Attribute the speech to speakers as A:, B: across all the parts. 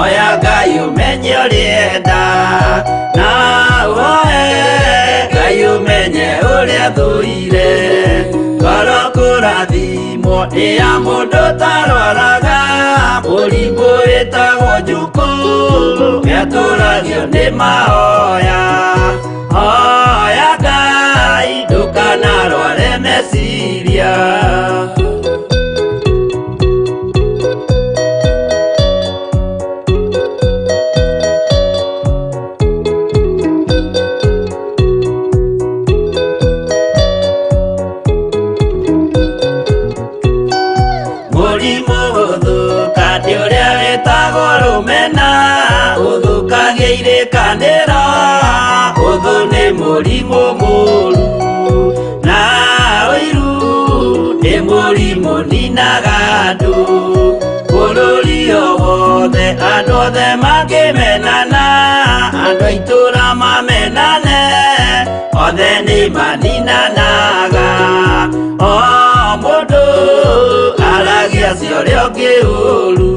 A: Oya Ngai ũmenye ũrĩenda na ũhoe Ngai ũmenye ũrĩa thũire. Ngoro kũrathimwo nĩ ya mũndũ tarwaraga mũrimũ wĩtagwo njukũ gĩatũragio nĩ mahoya. Hoya Ngai ndũkanarware meciria. Mũrimũ gũthũka nĩ ũrĩa wĩtagwo rũmena ũthũkagia irĩkanĩro ũthũ nĩ mũrimũ mũru na ũiru nĩ mũrimũ ninaga andũ bũrũri o wothe andũ othe mangĩmenana andũ a itũra mamenane othe nĩ maninanaga o mũndũ aragia cia ũrĩa ũngĩ ũru.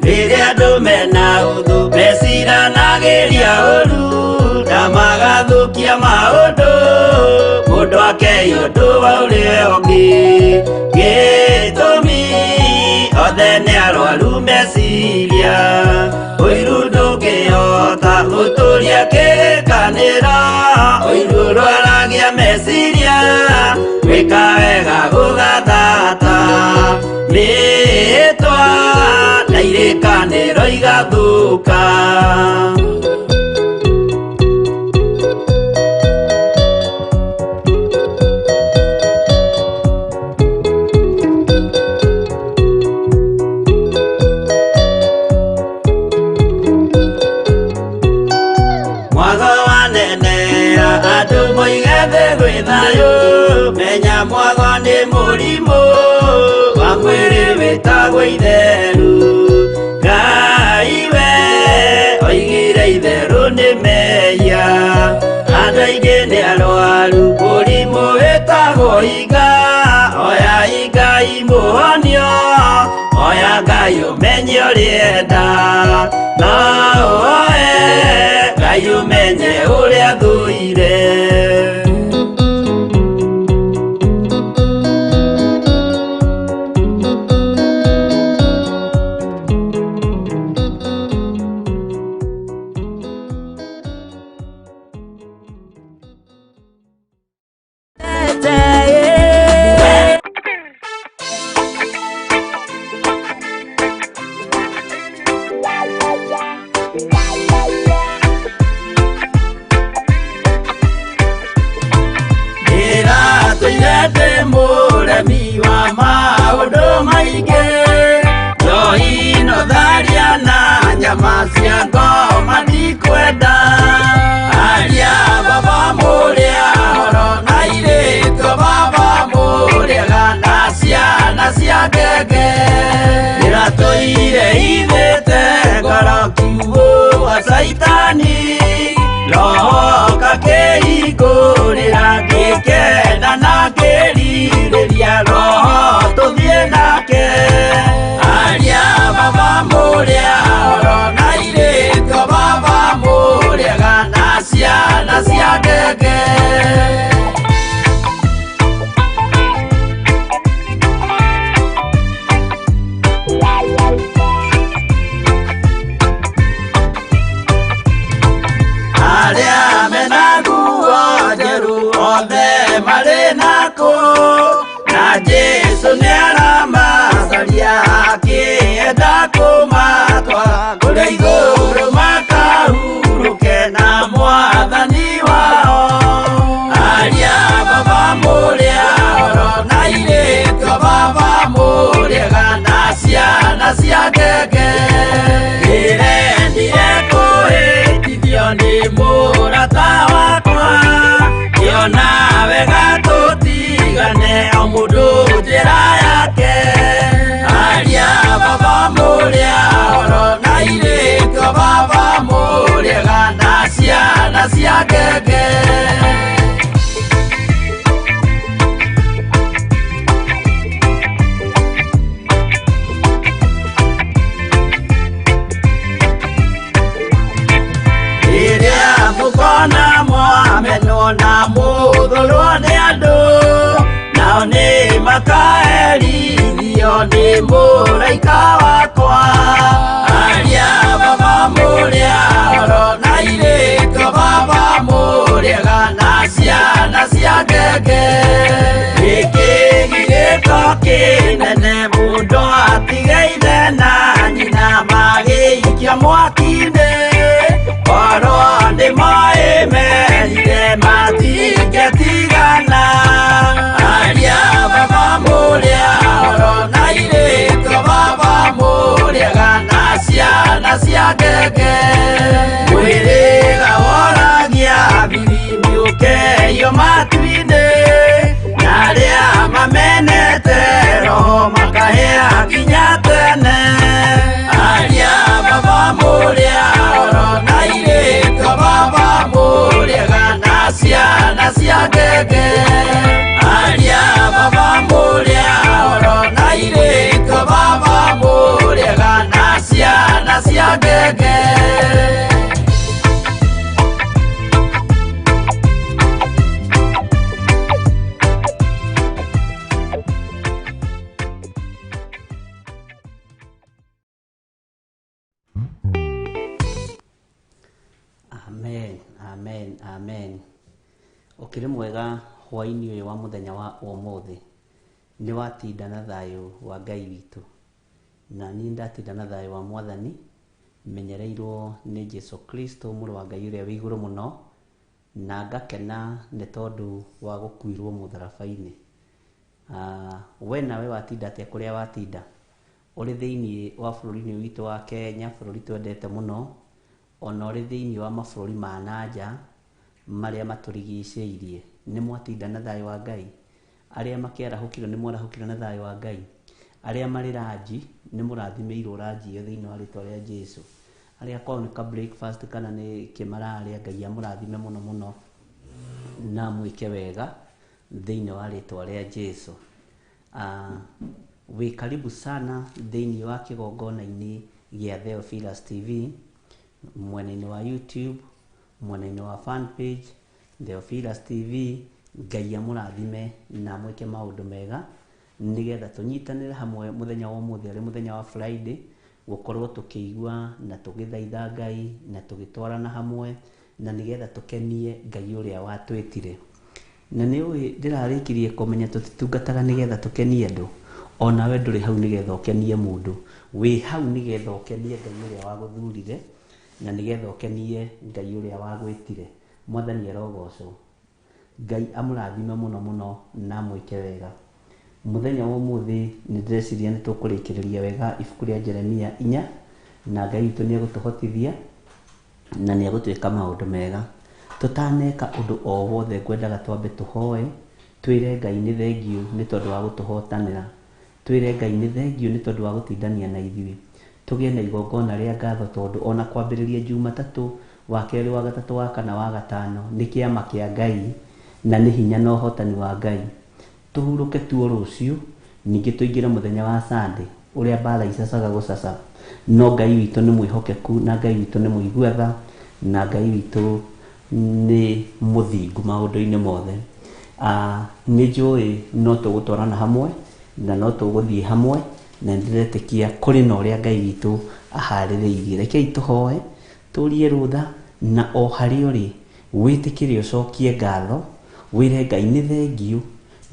A: Rĩrĩa andũ mena ũthũ meciranagĩria ũru na magathũkia maũndũ mũndũ akei ũndũ wa ũrĩa ũngĩ gĩtũmi othe nĩ arwaru meciria ũiru ndũngĩhota gũtũria kĩrĩkanĩro ũiru ũrwaragia meciria gwĩka wega gũgathata mĩĩtwa na irĩkanĩro igathũka. Mwago wanenea andũ moige thĩ gwĩ thayũ menya mwago nĩ mũrimũ wa mwĩrĩ wĩtagwo itheru Ngai we oigire itherũ nĩ mehia andũ aingĩ nĩ arwaru mũrimũ wĩtagwo iga oya Ngai mũhonio oya Ngai ũmenye ũrĩenda no ũhoe Ngai ũmenye ũrĩa thũire. Mũraika wakwa aria baba mũrĩa oro na irĩko baba mũrĩega na ciana cia ngenge gĩkĩgirĩko kĩnene mũndũ atigaire na nyina magĩikia mwaki-inĩ korwo nĩ moĩ merire matingĩtigana aria baba mũrĩa oro na irĩko baba mũrĩega na ciana cia ngenge mwĩrĩga woragia bibi mĩũkeio matu-inĩ na arĩa mamenete roho makahĩa nginya tene aria baba mũrĩa oro na irĩko baba mũrĩega na ciana cia ngenge aria baba mũrĩa oro na irĩko baba mũrĩega na ciana cia ngenge.
B: Amen, amen, amen. Ũkĩrĩ mwega hwaĩ-inĩ ũyũ wa mũthenya wa ũmũthĩ. Nĩ watinda na thayũ wa Ngai witũ. Na niĩ ndatinda na thayũ wa Mwathani, menyereirwo nĩ Jesu Kristo mũrũ wa Ngai ũrĩa wĩ igũrũ mũno, na ngakena nĩ tondũ wa gũkuirwo mũtharaba-inĩ. We nawe watinda atĩa kũrĩa watinda? Ũrĩ thĩinĩ wa bũrũri-inĩ witũ wa Kenya, bũrũri twendete mũno, ona ũrĩ thĩinĩ wa mabũrũri ma nanja marĩa matũrigicĩirie. Nĩ mwatinda na thayũ wa Ngai? Arĩa makĩarahũkire nĩ mwarahũkire na thayũ wa Ngai? Arĩa marĩ ranji nĩ mũrathimĩirwo ranji ĩyo thĩinĩ wa rĩtwa rĩa Jesu. Arĩa kwao nĩ ka breakfast kana nĩ kĩ mararĩa, Ngai amũrathime mũno mũno na amwĩke wega thĩinĩ wa rĩtwa rĩa Jesu. Wĩ karibu sana thĩinĩ wa kĩgongona-inĩ gĩa Theophilus TV, mwena-inĩ wa YouTube, mwena-inĩ wa fan page Theophilus TV. Ngai amũrathime na amwĩke maũndũ mega nĩgetha tũnyitanĩre hamwe mũthenya wa ũmũthĩ arĩ mũthenya wa Friday, gũkorwo tũkĩigua na tũgĩthaitha Ngai na tũgĩtwarana hamwe na nĩgetha tũkenie Ngai ũrĩa watwĩtire. Na nĩ ũĩ ndĩrarĩkirie kũmenya tũtitungataga nĩgetha tũkenie andũ, onawe ndũrĩ hau nĩgetha ũkenie mũndũ, wĩ hau nĩgetha ũkenie Ngai ũrĩa wagũthurire na nĩgetha ũkenie Ngai ũrĩa wagwĩtire. Mwathani arogocwo. Ngai amũrathime mũno mũno na amwĩke wega. Mũthenya wa ũmũthĩ nĩ ndĩreciria nĩ tũkũrĩkĩrĩria wega ibuku rĩa Jeremia 4, na Ngai witũ nĩ egũtũhotithia na nĩ egũtwĩka maũndũ mega. Tũtaneka ũndũ o wothe ngwendaga twambe tũhoe, twĩre Ngai nĩ thengiũ nĩ tondũ wa gũtũhotanĩra. Twĩre Ngai nĩ thengiũ nĩ tondũ wa gũtindania na ithuĩ. Tũgĩe na igongona rĩa ngatho tondũ ona kwambĩrĩria Jumatatũ, wa kerĩ, wa gatatũ, wa kana, wa gatano nĩ kĩama kĩa Ngai na nĩ hinya na ũhotani wa Ngai. Tũhurũke tuo rũciũ, ningĩ tũingĩre mũthenya wa Sunday ũrĩa mbara icacaga gũcaca. No Ngai witũ nĩ mwĩhokeku na Ngai witũ nĩ mũigua tha na Ngai witũ nĩ mũthingu maũndũ-inĩ mothe. Nĩ njũĩ no tũgũtwarana hamwe na no tũgũthiĩ hamwe na nĩndĩretĩkia kũrĩ na ũrĩa Ngai witũ aharĩrĩirie. Rekei tũhoe, tũrie rũtha na o harĩa ũrĩ wĩtĩkĩre ũcokie ngatho, wĩre Ngai nĩ thengiũ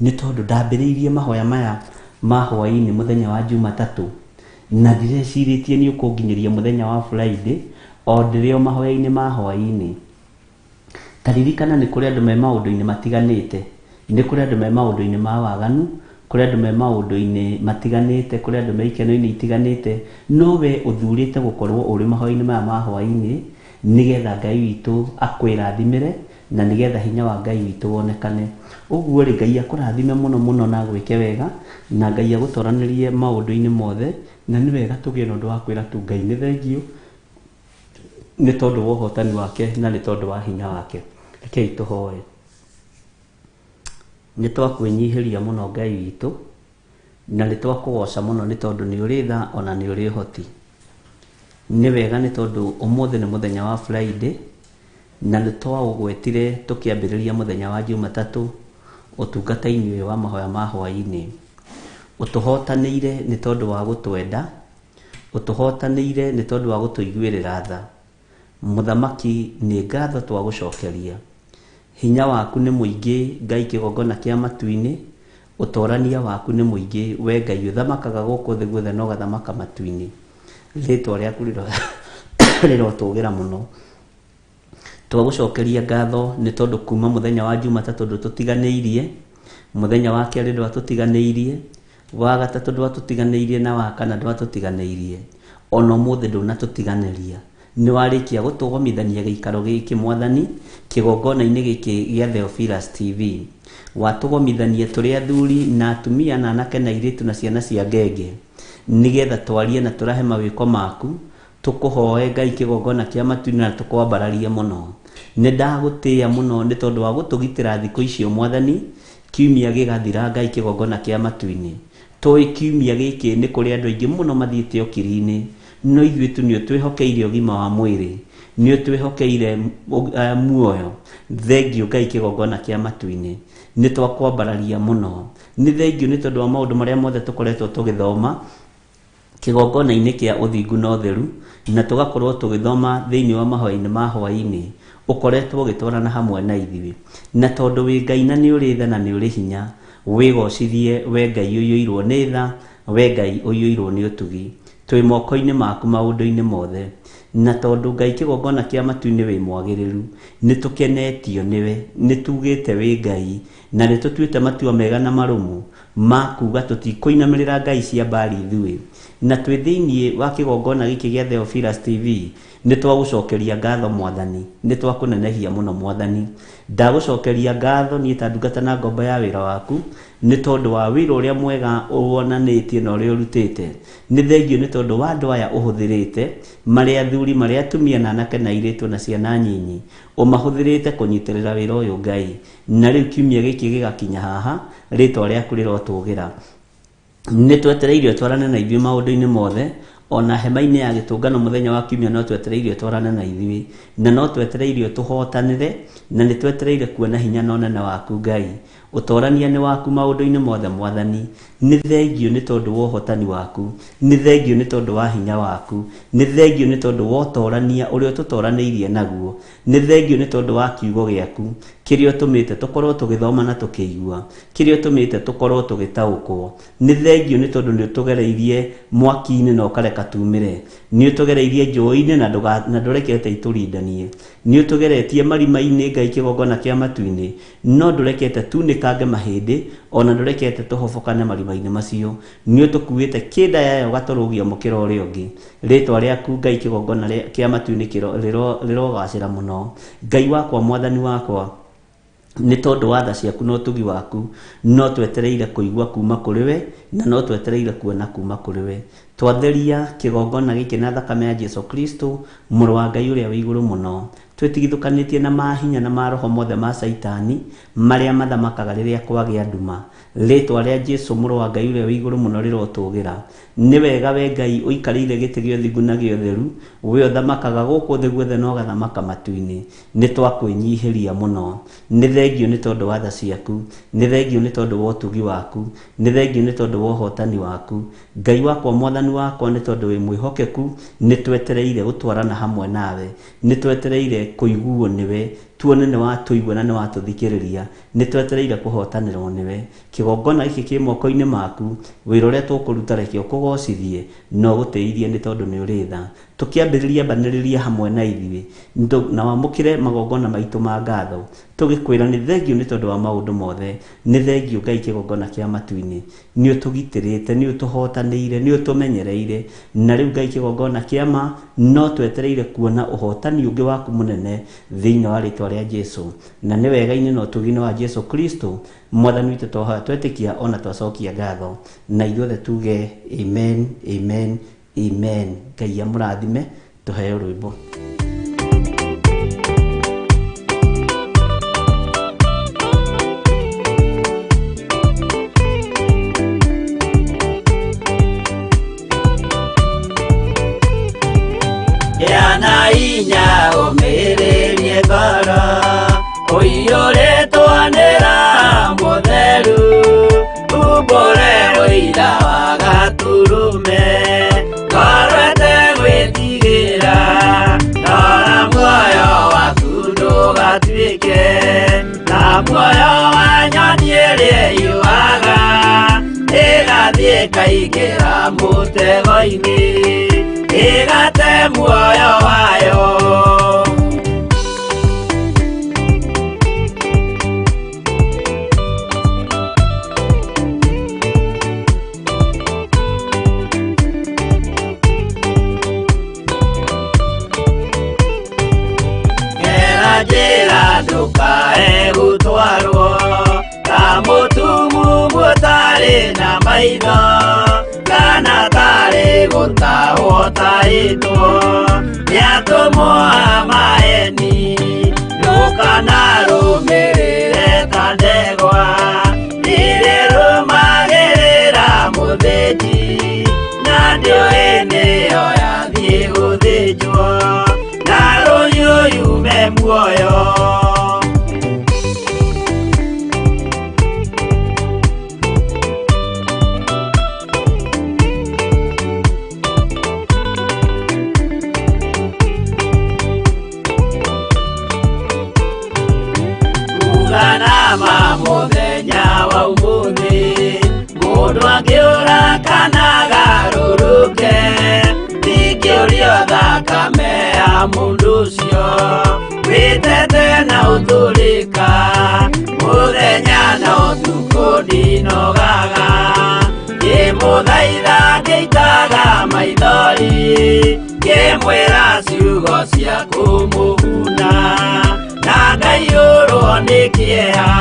B: nĩ tondũ ndambĩrĩirie mahoya maya ma hwaĩ-inĩ mũthenya wa Jumatatũ na ndirecirĩtie nĩ ũkũnginyĩria mũthenya wa Friday o ndĩrĩ o mahoya-inĩ ma hwaĩ-inĩ. Ta ririkana nĩ kũrĩ andũ me maũndũ-inĩ matiganĩte, nĩ kũrĩ andũ me maũndũ-inĩ ma waganu, kũrĩ andũ me maũndũ-inĩ matiganĩte, kũrĩ andũ me ikeno-inĩ itiganĩte, no we ũthurĩte gũkorwo ũrĩ mahoya-inĩ maya ma hwaĩ-inĩ nĩgetha Ngai witũ akwĩrathimĩre na nĩgetha hinya wa Ngai witũ wonekane. Ũguo rĩ, Ngai akũrathime mũno mũno na agwĩke wega, na Ngai agũtoranĩrie maũndũ-inĩ mothe, na nĩ wega tũgĩe na ũndũ wa kwĩra tu Ngai nĩ thengiũ nĩ tondũ wa ũhotani wake na nĩ tondũ wa hinya wake. Rekei tũhoe. Nĩ twakwĩnyihĩria mũno Ngai witũ, na nĩ twakũgoca mũno nĩ tondũ nĩ ũrĩ tha ona nĩ ũrĩ ũhoti. Nĩ wega nĩ tondũ ũmũthĩ nĩ mũthenya wa Friday, na nĩ twaũgwetire tũkĩambĩrĩria mũthenya wa Jumatatũ ũtungata-inĩ ũyũ wa mahoya ma hwaĩ-inĩ. Ũtũhotanĩire nĩ tondũ wa gũtwenda, ũtũhotanĩire nĩ tondũ wa gũtũiguĩrĩra tha. Mũthamaki, nĩ ngatho twagũcokeria. Hinya waku nĩ mũingĩ, Ngai kĩgongona kĩa matu-inĩ, ũtorania waku nĩ mũingĩ, we Ngai ũthamakaga gũkũ thĩ guothe na ũgathamaka matu-inĩ. Rĩtwa rĩaku rĩrotũgĩra mũno. Twagũcokeria ngatho nĩ tondũ kuma mũthenya wa Jumatatũ ndũtũtiganĩirie, mũthenya wa kerĩ ndwatũtiganĩirie, wa gatatũ ndwatũtiganĩirie na wa kana ndwatũtiganĩirie. Ona ũmũthĩ ndũnatũtiganĩria. Nĩ warĩkia gũtũgomithania gĩikaro gĩkĩ Mwathani, kĩgongona-inĩ gĩkĩ gĩa Theophilus TV. Watũgomithania tũrĩ athuri na atumia na anake na airĩtu na ciana cia ngenge, nĩgetha twarie na tũrahe mawĩko maku, Tũkũhoe Ngai kĩgongona kĩa matu-inĩ na tũkwambararie mũno. Nĩ ndagũtĩĩa mũno nĩ tondũ wa gũtũgitĩra thikũ icio Mwathani, kiumia gĩgathira Ngai kĩgongona kĩa matu-inĩ. Tũĩ kiumia gĩkĩ nĩ kũrĩ andũ aingĩ mũno mathiĩte ũkiri-inĩ, no ithuĩ tu nĩ ũtwĩhokeire ũgima wa mwĩrĩ, nĩ ũtwĩhokeire muoyo. Thengiũ Ngai kĩgongona kĩa matu-inĩ. Nĩ twakwambararia mũno. Nĩ thengiũ nĩ tondũ wa maũndũ marĩa mothe tũkoretwo tũgĩthoma. Kĩgongona-inĩ kĩa ũthingu na ũtheru, na tũgakorwo tũgĩthoma thĩinĩ wa mahoya-inĩ ma hwaĩ-inĩ, ũkoretwo ũgĩtwarana hamwe na ithuĩ. Na tondũ wĩ Ngai na nĩ ũrĩ tha na nĩ ũrĩ hinya, wĩgocithie we Ngai ũiyũirwo nĩ tha, we Ngai ũiyũirwo nĩ ũtugi. Twĩ moko-inĩ maku maũndũ-inĩ mothe. Na tondũ Ngai kĩgongona kĩa matu-inĩ wĩ mwagĩrĩru, nĩ tũkenetio nĩwe, nĩ tugĩte wĩ Ngai, na nĩ tũtuĩte matua mega na marũmu ma kuuga tũtikũinamĩrĩra ngai cia Baali ithuĩ. Na twĩ thĩinĩ wa kĩgongona gĩkĩ gĩa Theophilus TV, nĩ twagũcokeria ngatho Mwathani, nĩ twakũnenehia mũno Mwathani. Ndagũcokeria ngatho niĩ ta ndungata na ngombo ya wĩra waku, nĩ tondũ wa wĩra ũrĩa mwega wonanĩtie na ũrĩa ũrutĩte. Nĩ thengiũ nĩ tondũ wa andũ aya ũhũthĩrĩte, marĩ athuri, marĩ atumia na anake na airĩtu na ciana nyinyi. Ũmahũthĩrĩte kũnyitĩrĩra wĩra ũyũ Ngai. Na rĩu kiumia gĩkĩ gĩgakinya haha, rĩtwa rĩaku rĩrotũgĩra. Nĩ twetereire ũtwarane na ithuĩ maũndũ-inĩ mothe, o na hema-inĩ ya gĩtũngano mũthenya wa kiumia no twetereire ũtwarane na ithuĩ, na no twetereire ũtũhotanĩre, na nĩ twetereire kuona hinya na ũnene waku Ngai. Ũtorania nĩ waku maũndũ-inĩ mothe Mwathani. Nĩ thengiũ nĩ tondũ wa ũhotani waku. Nĩ thengiũ nĩ tondũ wa hinya waku. Nĩ thengiũ nĩ tondũ wa ũtorania ũrĩa ũtũtoranĩirie naguo. Nĩ thengiũ nĩ tondũ wa kiugo gĩaku, kĩrĩa ũtũmĩte tũkorũo tũgĩthoma na tũkĩigua, kĩrĩa ũtũmĩte tũkorũo tũgĩtaũkwo. Nĩ thengiũ nĩ tondũ nĩ ũtũgereirie mwaki-inĩ na ũkareka tuumĩre. Nĩ ũtũgereirie njũĩ-inĩ na na ndũrekete itũrindanie. Nĩ ũtũgeretie marima-inĩ, Ngai kĩgongona kĩa matu-inĩ, no ndũrekete tunĩkange mahĩndĩ, o na ndũrekete tũhobokane marima-inĩ macio. Nĩ ũtũkuĩte kĩndayaya ũgatũrũgia mũkĩra ũrĩa ũngĩ. Rĩtwa rĩaku Ngai kĩgongona kĩa matu-inĩ rĩrogacĩra mũno. Ngai wakwa Mwathani wakwa, nĩ tondũ wa tha ciaku na ũtugi waku, no twetereire kũigua kuma kũrĩ we, na no twetereire kuona kuma kũrĩ we. Twatheria kĩgongona gĩkĩ na thakame ya Jesu Kristo, Mũrũ wa Ngai ũrĩa wĩ igũrũ mũno. Twĩtigithũkanĩtie na mahinya na maroho mothe ma Caitani marĩa mathamakaga rĩrĩa kwagĩa nduma. Rĩĩtwa rĩa Jesu Mũrũ wa Ngai ũrĩa wĩ igũrũ mũno rĩrotũgĩra. Nĩ wega we Ngai ũikarĩire gĩtĩ gĩa ũthingu na gĩa ũtheru, we ũthamakaga gũkũ thĩ guothe na ũgathamaka matu-inĩ. Nĩ twakwĩnyihĩria mũno. Nĩ thengiũ nĩ tondũ wa tha ciaku. Nĩ thengiũ nĩ tondũ wa ũtugi waku. Nĩ thengiũ nĩ tondũ wa ũhotani waku. Ngai wakwa Mwathani wakwa nĩ tondũ wĩ mwĩhokeku, nĩ twetereire gũtwarana hamwe nawe. Nĩ twetereire kũiguo nĩwe, tuone nĩ watũigua na nĩ watũthikĩrĩria. Nĩ twetereire kũhotanĩrwo nĩwe. Kĩgongona gĩkĩ kĩ moko-inĩ maku, wĩra ũrĩa tũkũruta reke ũkũgocithie na ũgũtĩithie nĩ tondũ nĩ ũrĩ tha. Tũkĩambĩrĩria ambanĩrĩria hamwe na ithuĩ na wamũkĩre magongona maitũ ma ngatho. Tũgĩkwĩra nĩ thengiũ nĩ tondũ wa maũndũ mothe. Nĩ thengiũ Ngai kĩgongona kĩa matu-inĩ. Nĩ ũtũgitĩrĩte, nĩ ũtũhotanĩire, nĩ ũtũmenyereire. Na rĩu Ngai kĩgongona kĩa ma, no twetereire kuona ũhotani ũngĩ waku mũnene thĩinĩ wa rĩtwa rĩa Jesu. Na nĩ wega-inĩ na ũtugi-inĩ wa Jesu Kristo, Mwathani witũ twahoya twetĩkia o na twacokia ngatho. Na ithuothe tuge amen, amen, amen. Ngai amũrathime, tũheo rwĩmbo.
A: Gĩa na hinya ũmĩrĩrie ngoro ũiyũrĩtwo nĩ Roho Mũtheru umbũre ũira Ĩkaingĩra mũtego-inĩ ĩgate muoyo wayo. Gera njĩra ndũkae gũtwarwo ta mũtumumu ũtarĩ na maitho kana tarĩ gũtahwo tahĩtwo nĩ atũmwo a maeni. Ndũkanarũmĩrĩre ta ndegwa irĩrũmagĩrĩra mũthĩnji na ndĩũĩ nĩyo yathiĩ gũthĩnjwo na rũhiũ yume muoyo. Uganama mũthenya wa ũmũthĩ mũndũ angĩũra kana agarũrũke ndingĩũrio thakame ya mũndũ ũcio wĩtete na ũtũrĩka mũthenya na ũtukũ ndinogaga ngĩmũthaitha ngĩitaga maithori ngĩmwĩra ciugo cia kũmũguna na ngaiyũrwo nĩ kĩeha.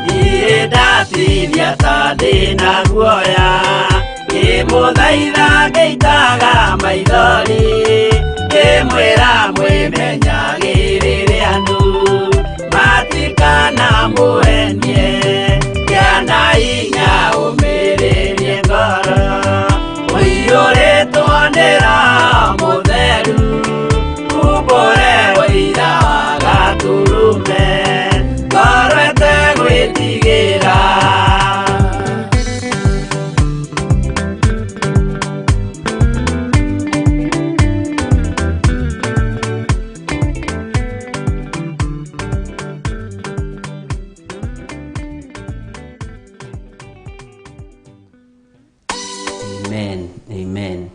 A: Niĩ ndatithia ta ndĩna guoya ngĩmũthaitha ngĩitaga maithori ngĩmwĩra mwĩmenyagĩrĩre andũ matikanamũhenie kĩa na hinya ũmĩrĩrie ngoro ũiyũrĩtwo nĩ Roho Mũtheru umbũre ũira wa Gatũrũme ngoro ĩtegwĩtigĩra.
B: Amen, amen.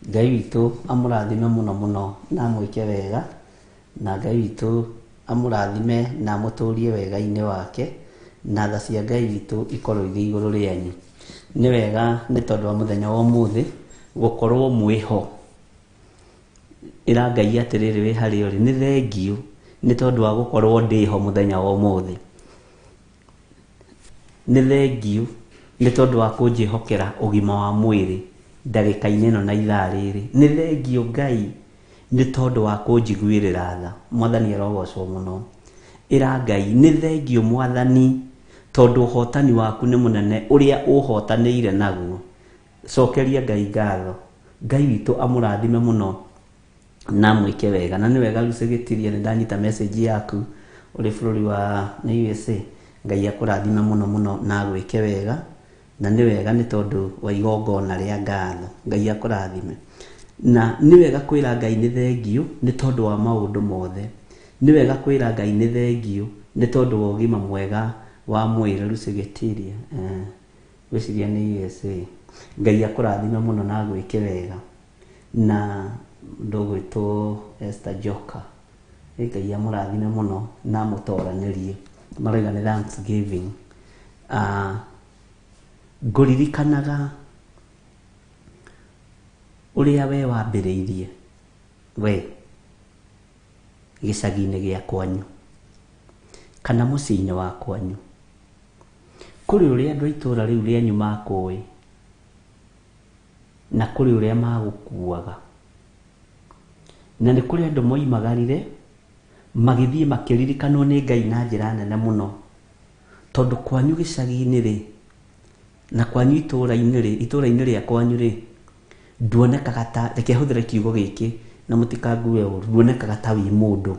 B: Ngai witũ amũrathime mũno mũno na amwĩke wega, na Ngai witũ amũrathime na amũtũrie wega-inĩ wake, na tha cia Ngai witũ ikorwo irĩ igũrũ rĩanyu. Nĩ wega nĩ tondũ wa mũthenya wa ũmũthĩ gũkorwo mwĩho. Ĩra Ngai atĩrĩrĩ wĩ harĩa ũrĩ, nĩ thengiũ nĩ tondũ wa gũkorwo ndĩho mũthenya wa ũmũthĩ. Nĩ thengiũ nĩ tondũ wa kũnjĩhokera ũgima wa mwĩrĩ ndagĩka-inĩ ĩno na ithaa rĩrĩ. Nĩ thengiũ Ngai nĩ tondũ wa kũnjiguĩrĩra tha. Mwathani arogocwo mũno. Ĩra Ngai nĩ thengiũ Mwathani tondũ ũhotani waku nĩ mũnene ũrĩa ũhotanĩire naguo. Cokeria Ngai ngatho. Ngai witũ amũrathime mũno na amwĩke wega. Na nĩ wega Lucy Gĩtiria nĩ ndanyita message yaku ũrĩ bũrũri wa USA. Ngai akũrathime mũno mũno na agwĩke wega. Na nĩ wega nĩ tondũ wa igongona rĩa ngatho. Ngai akũrathime. Na nĩ wega kwĩra Ngai nĩ thengiũ nĩ tondũ wa maũndũ mothe. Nĩ wega kwĩra Ngai nĩ thengiũ nĩ tondũ wa ũgima mwega wa mwĩrĩ. Lucy Gĩtiria, ngwĩciria nĩ USA. Ngai akũrathime mũno na agwĩke wega. Na mũndũ ũgwĩtwo Esther Joka, Ngai amũrathime mũno na amũtoranĩrie. Marauga nĩ Thanksgiving. Ngũririkanaga ũrĩa we wambĩrĩirie we gĩcagi-inĩ gĩa kwanyu kana mũciĩ-inĩ wa kwanyu. Kũrĩ ũrĩa andũ a itũũra rĩu rĩanyu makũĩ na kũrĩ ũrĩa magũkuaga. Na nĩ kũrĩ andũ moimagarire magĩthiĩ makĩririkanwo nĩ Ngai na njĩra nene mũno. Tondũ kwanyu gĩcagi-inĩ rĩ, na kwanyu itũũra-inĩ rĩ, itũũra-inĩ rĩa kwanyu rĩ, nduonekaga ta, reke hũthĩre kiugo gĩkĩ na mũtikangue ũru, nduonekaga ta wĩ mũndũ.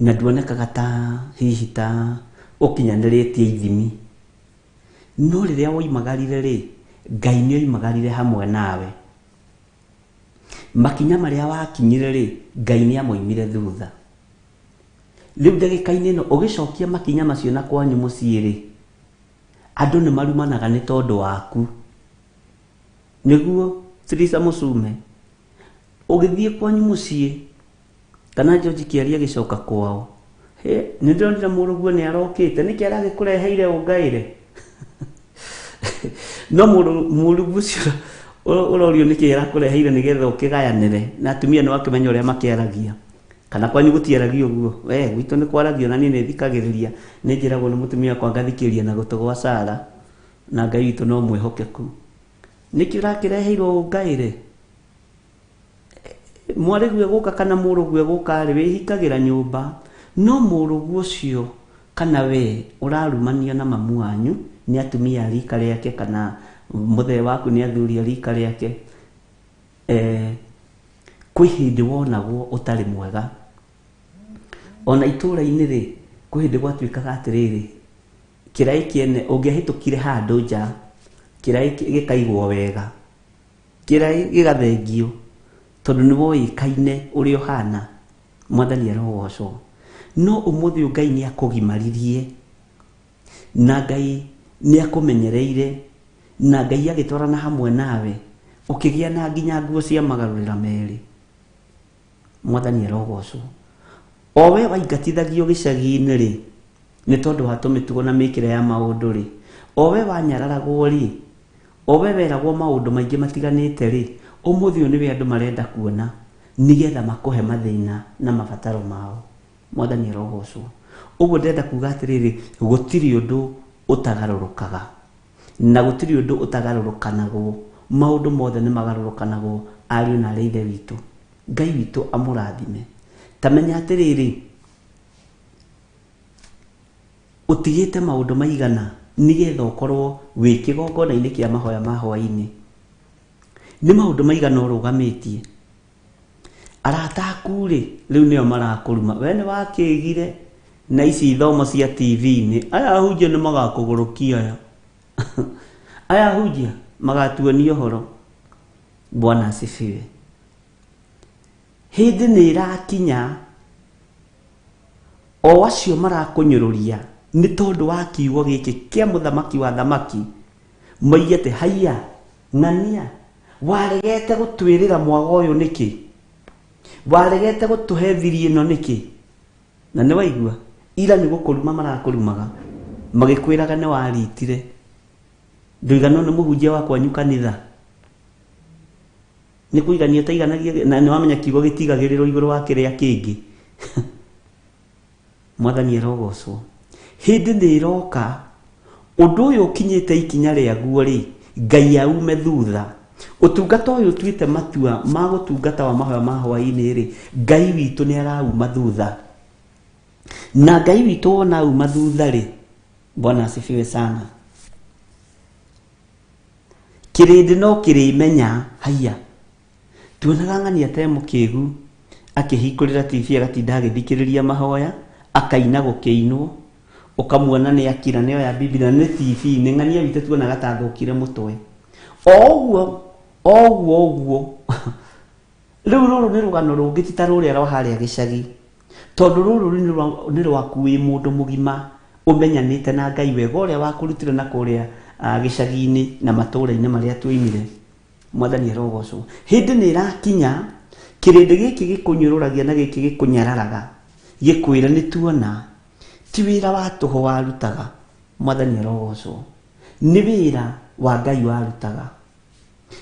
B: Na nduonekaga ta hihi ta ũkinyanĩrĩtie ithimi. No rĩrĩa woimagarire rĩ, Ngai nĩ oimagarire hamwe nawe. Makinya marĩa wakinyire rĩ, Ngai nĩ amoimire thutha. Rĩu ndagĩka-inĩ ĩno ũgĩcokia makinya macio na kwanyu mũciĩ rĩ, andũ nĩ marumanaga nĩ tondũ waku. Nĩguo Theresa Mũcume, ũgĩthiĩ kwanyu mũciĩ kana George Kĩaria agĩcoka kwao, hĩ, nĩ ndĩronire mũrũguo nĩ arokĩte, nĩkĩ aragĩkũreheire ũngaĩre? No mũrũguo ũcio ũrorio nĩkĩ arakũreheire nĩgetha ũkĩgayanĩre na atumia nĩ wakĩmenya ũrĩa makĩaragia. Kana kwanyu gũtiaragio ũguo? We, gwitũ nĩ kwaragio na niĩ nĩ thikagĩrĩria, nĩ njĩragwo nĩ mũtumia wakwa ngathikĩrĩria na gũtũ gwa Sara, na Ngai witũ no mwĩhokeku. Nĩkĩ ũrakĩreheirwo ũngaĩre? Mwarĩguo egũka kana mũrũguo egũka rĩ, wĩhingagĩra nyũmba. No mũrũguo ũcio kana we ũrarumanio na mamu wanyu nĩ atumia a rika rĩake kana mũthee waku nĩ athuri a rika rĩake, kwĩ hĩndĩ wonagwo ũtarĩ mwega. Ona itũũra-inĩ rĩ, kwĩ hĩndĩ gwatuĩkaga atĩrĩrĩ, kĩraĩ kĩene ũngĩahĩtũkire handũ nja, kĩraĩ gĩkaigwo wega, kĩraĩ gĩgathengio, tondũ nĩ woĩkaine ũrĩa ũhana, Mwathani arogocwo. No ũmũthĩ ũyũ Ngai nĩ akũgimaririe, na Ngai nĩ akũmenyereire, na Ngai agĩtwarana hamwe nawe, ũkĩgĩa na nginya nguo cia magarũrĩra merĩ. Mwathani arogocwo. O we waingatithagio gĩcagi-inĩ rĩ, nĩ tondũ wa tũmĩtugo na mĩkĩre ya maũndũ rĩ, o we wanyararagwo rĩ, o we weragwo maũndũ maingĩ matiganĩte rĩ, ũmũthĩ ũyũ nĩwe andũ marenda kuona nĩgetha makũhe mathĩna na mabataro mao. Mwathani arogocwo. Ũguo ndĩrenda kuga atĩrĩrĩ, gũtirĩ ũndũ ũtagarũrũkaga na gũtirĩ ũndũ ũtagarũrũkanagwo. Maũndũ mothe nĩ magarũrũkanagwo, ariũ na arĩ ithe witũ. Ngai witũ amũrathime. Ta menya atĩrĩrĩ, ũtigĩte maũndũ maigana nĩgetha ũkorwo wĩ kĩgongona-inĩ kĩa mahoya ma hwaĩ-inĩ. Nĩ maũndũ maigana ũrũgamĩtie. Arata aku rĩ, rĩu nĩo marakũruma. We nĩ wakĩgire na ici ithomo cia TV-inĩ. Aya ahunjia nĩ magakũgũrũkia aya. Aya ahunjia magatuonia ũhoro. Bwana asifiwe. Hĩndĩ nĩ ĩrakinya o acio marakũnyũrũria nĩ tondũ wa kiugo gĩkĩ kĩa mũthamaki wa thamaki, moige atĩ haiya, ng'ania, waregete gũtwĩrĩra mwago ũyũ nĩkĩ? Waregete gũtũhe thiri ĩno nĩkĩ? Na nĩ waigua, ira nĩ gũkũruma marakũrumaga, magĩkwĩraga nĩ waritire. Ndũiganwo nĩ mũhunjia wa kwanyu kanitha. Nĩ kũigania ũtaiganagia, na nĩ wamenya kiugo gĩtigagĩrĩrwo igũrũ wa kĩrĩa kĩngĩ. Mwathani arogocwo. Hĩndĩ nĩ ĩroka, ũndũ ũyũ ũkinyĩte ikinya rĩaguo rĩ, Ngai aume thutha. Ũtungata ũyũ ũtuĩte matua ma gũtungata wa mahoya ma hwaĩ-inĩ rĩ, Ngai witũ nĩ arauma thutha. Na Ngai witũ wona auma thutha rĩ, Bwana asifiwe sana. Kĩrĩndĩ no kĩrĩmenya, haiya, tuonaga ng'ania te mũkĩgu akĩhingũrĩra TV agatinda agĩthikĩrĩria mahoya, akaina gũkĩinwo, ũkamuona nĩ akira nĩ oya Biblia nĩ TV-inĩ, ng'ania witũ tuonaga ta athũkire mũtwe. O ũguo, o ũguo, ũguo. Rĩu rũrũ nĩ rũgano rũngĩ ti ta rũrĩa rwa harĩa gĩcagi. Tondũ rũrũ nĩ rwaku wĩ mũndũ mũgima ũmenyanĩte na Ngai wega ũrĩa wakũrutire na kũrĩa gĩcagi-inĩ na matũũra-inĩ marĩa tuoimire. Mwathani arogocwo. Hĩndĩ nĩ ĩrakinya kĩrĩndĩ gĩkĩ gĩkũnyũrũragia na gĩkĩ gĩkũnyararaga gĩkwĩra nĩ tuona ti wĩra wa tũhũ warutaga. Mwathani arogocwo. Nĩ wĩra wa Ngai warutaga.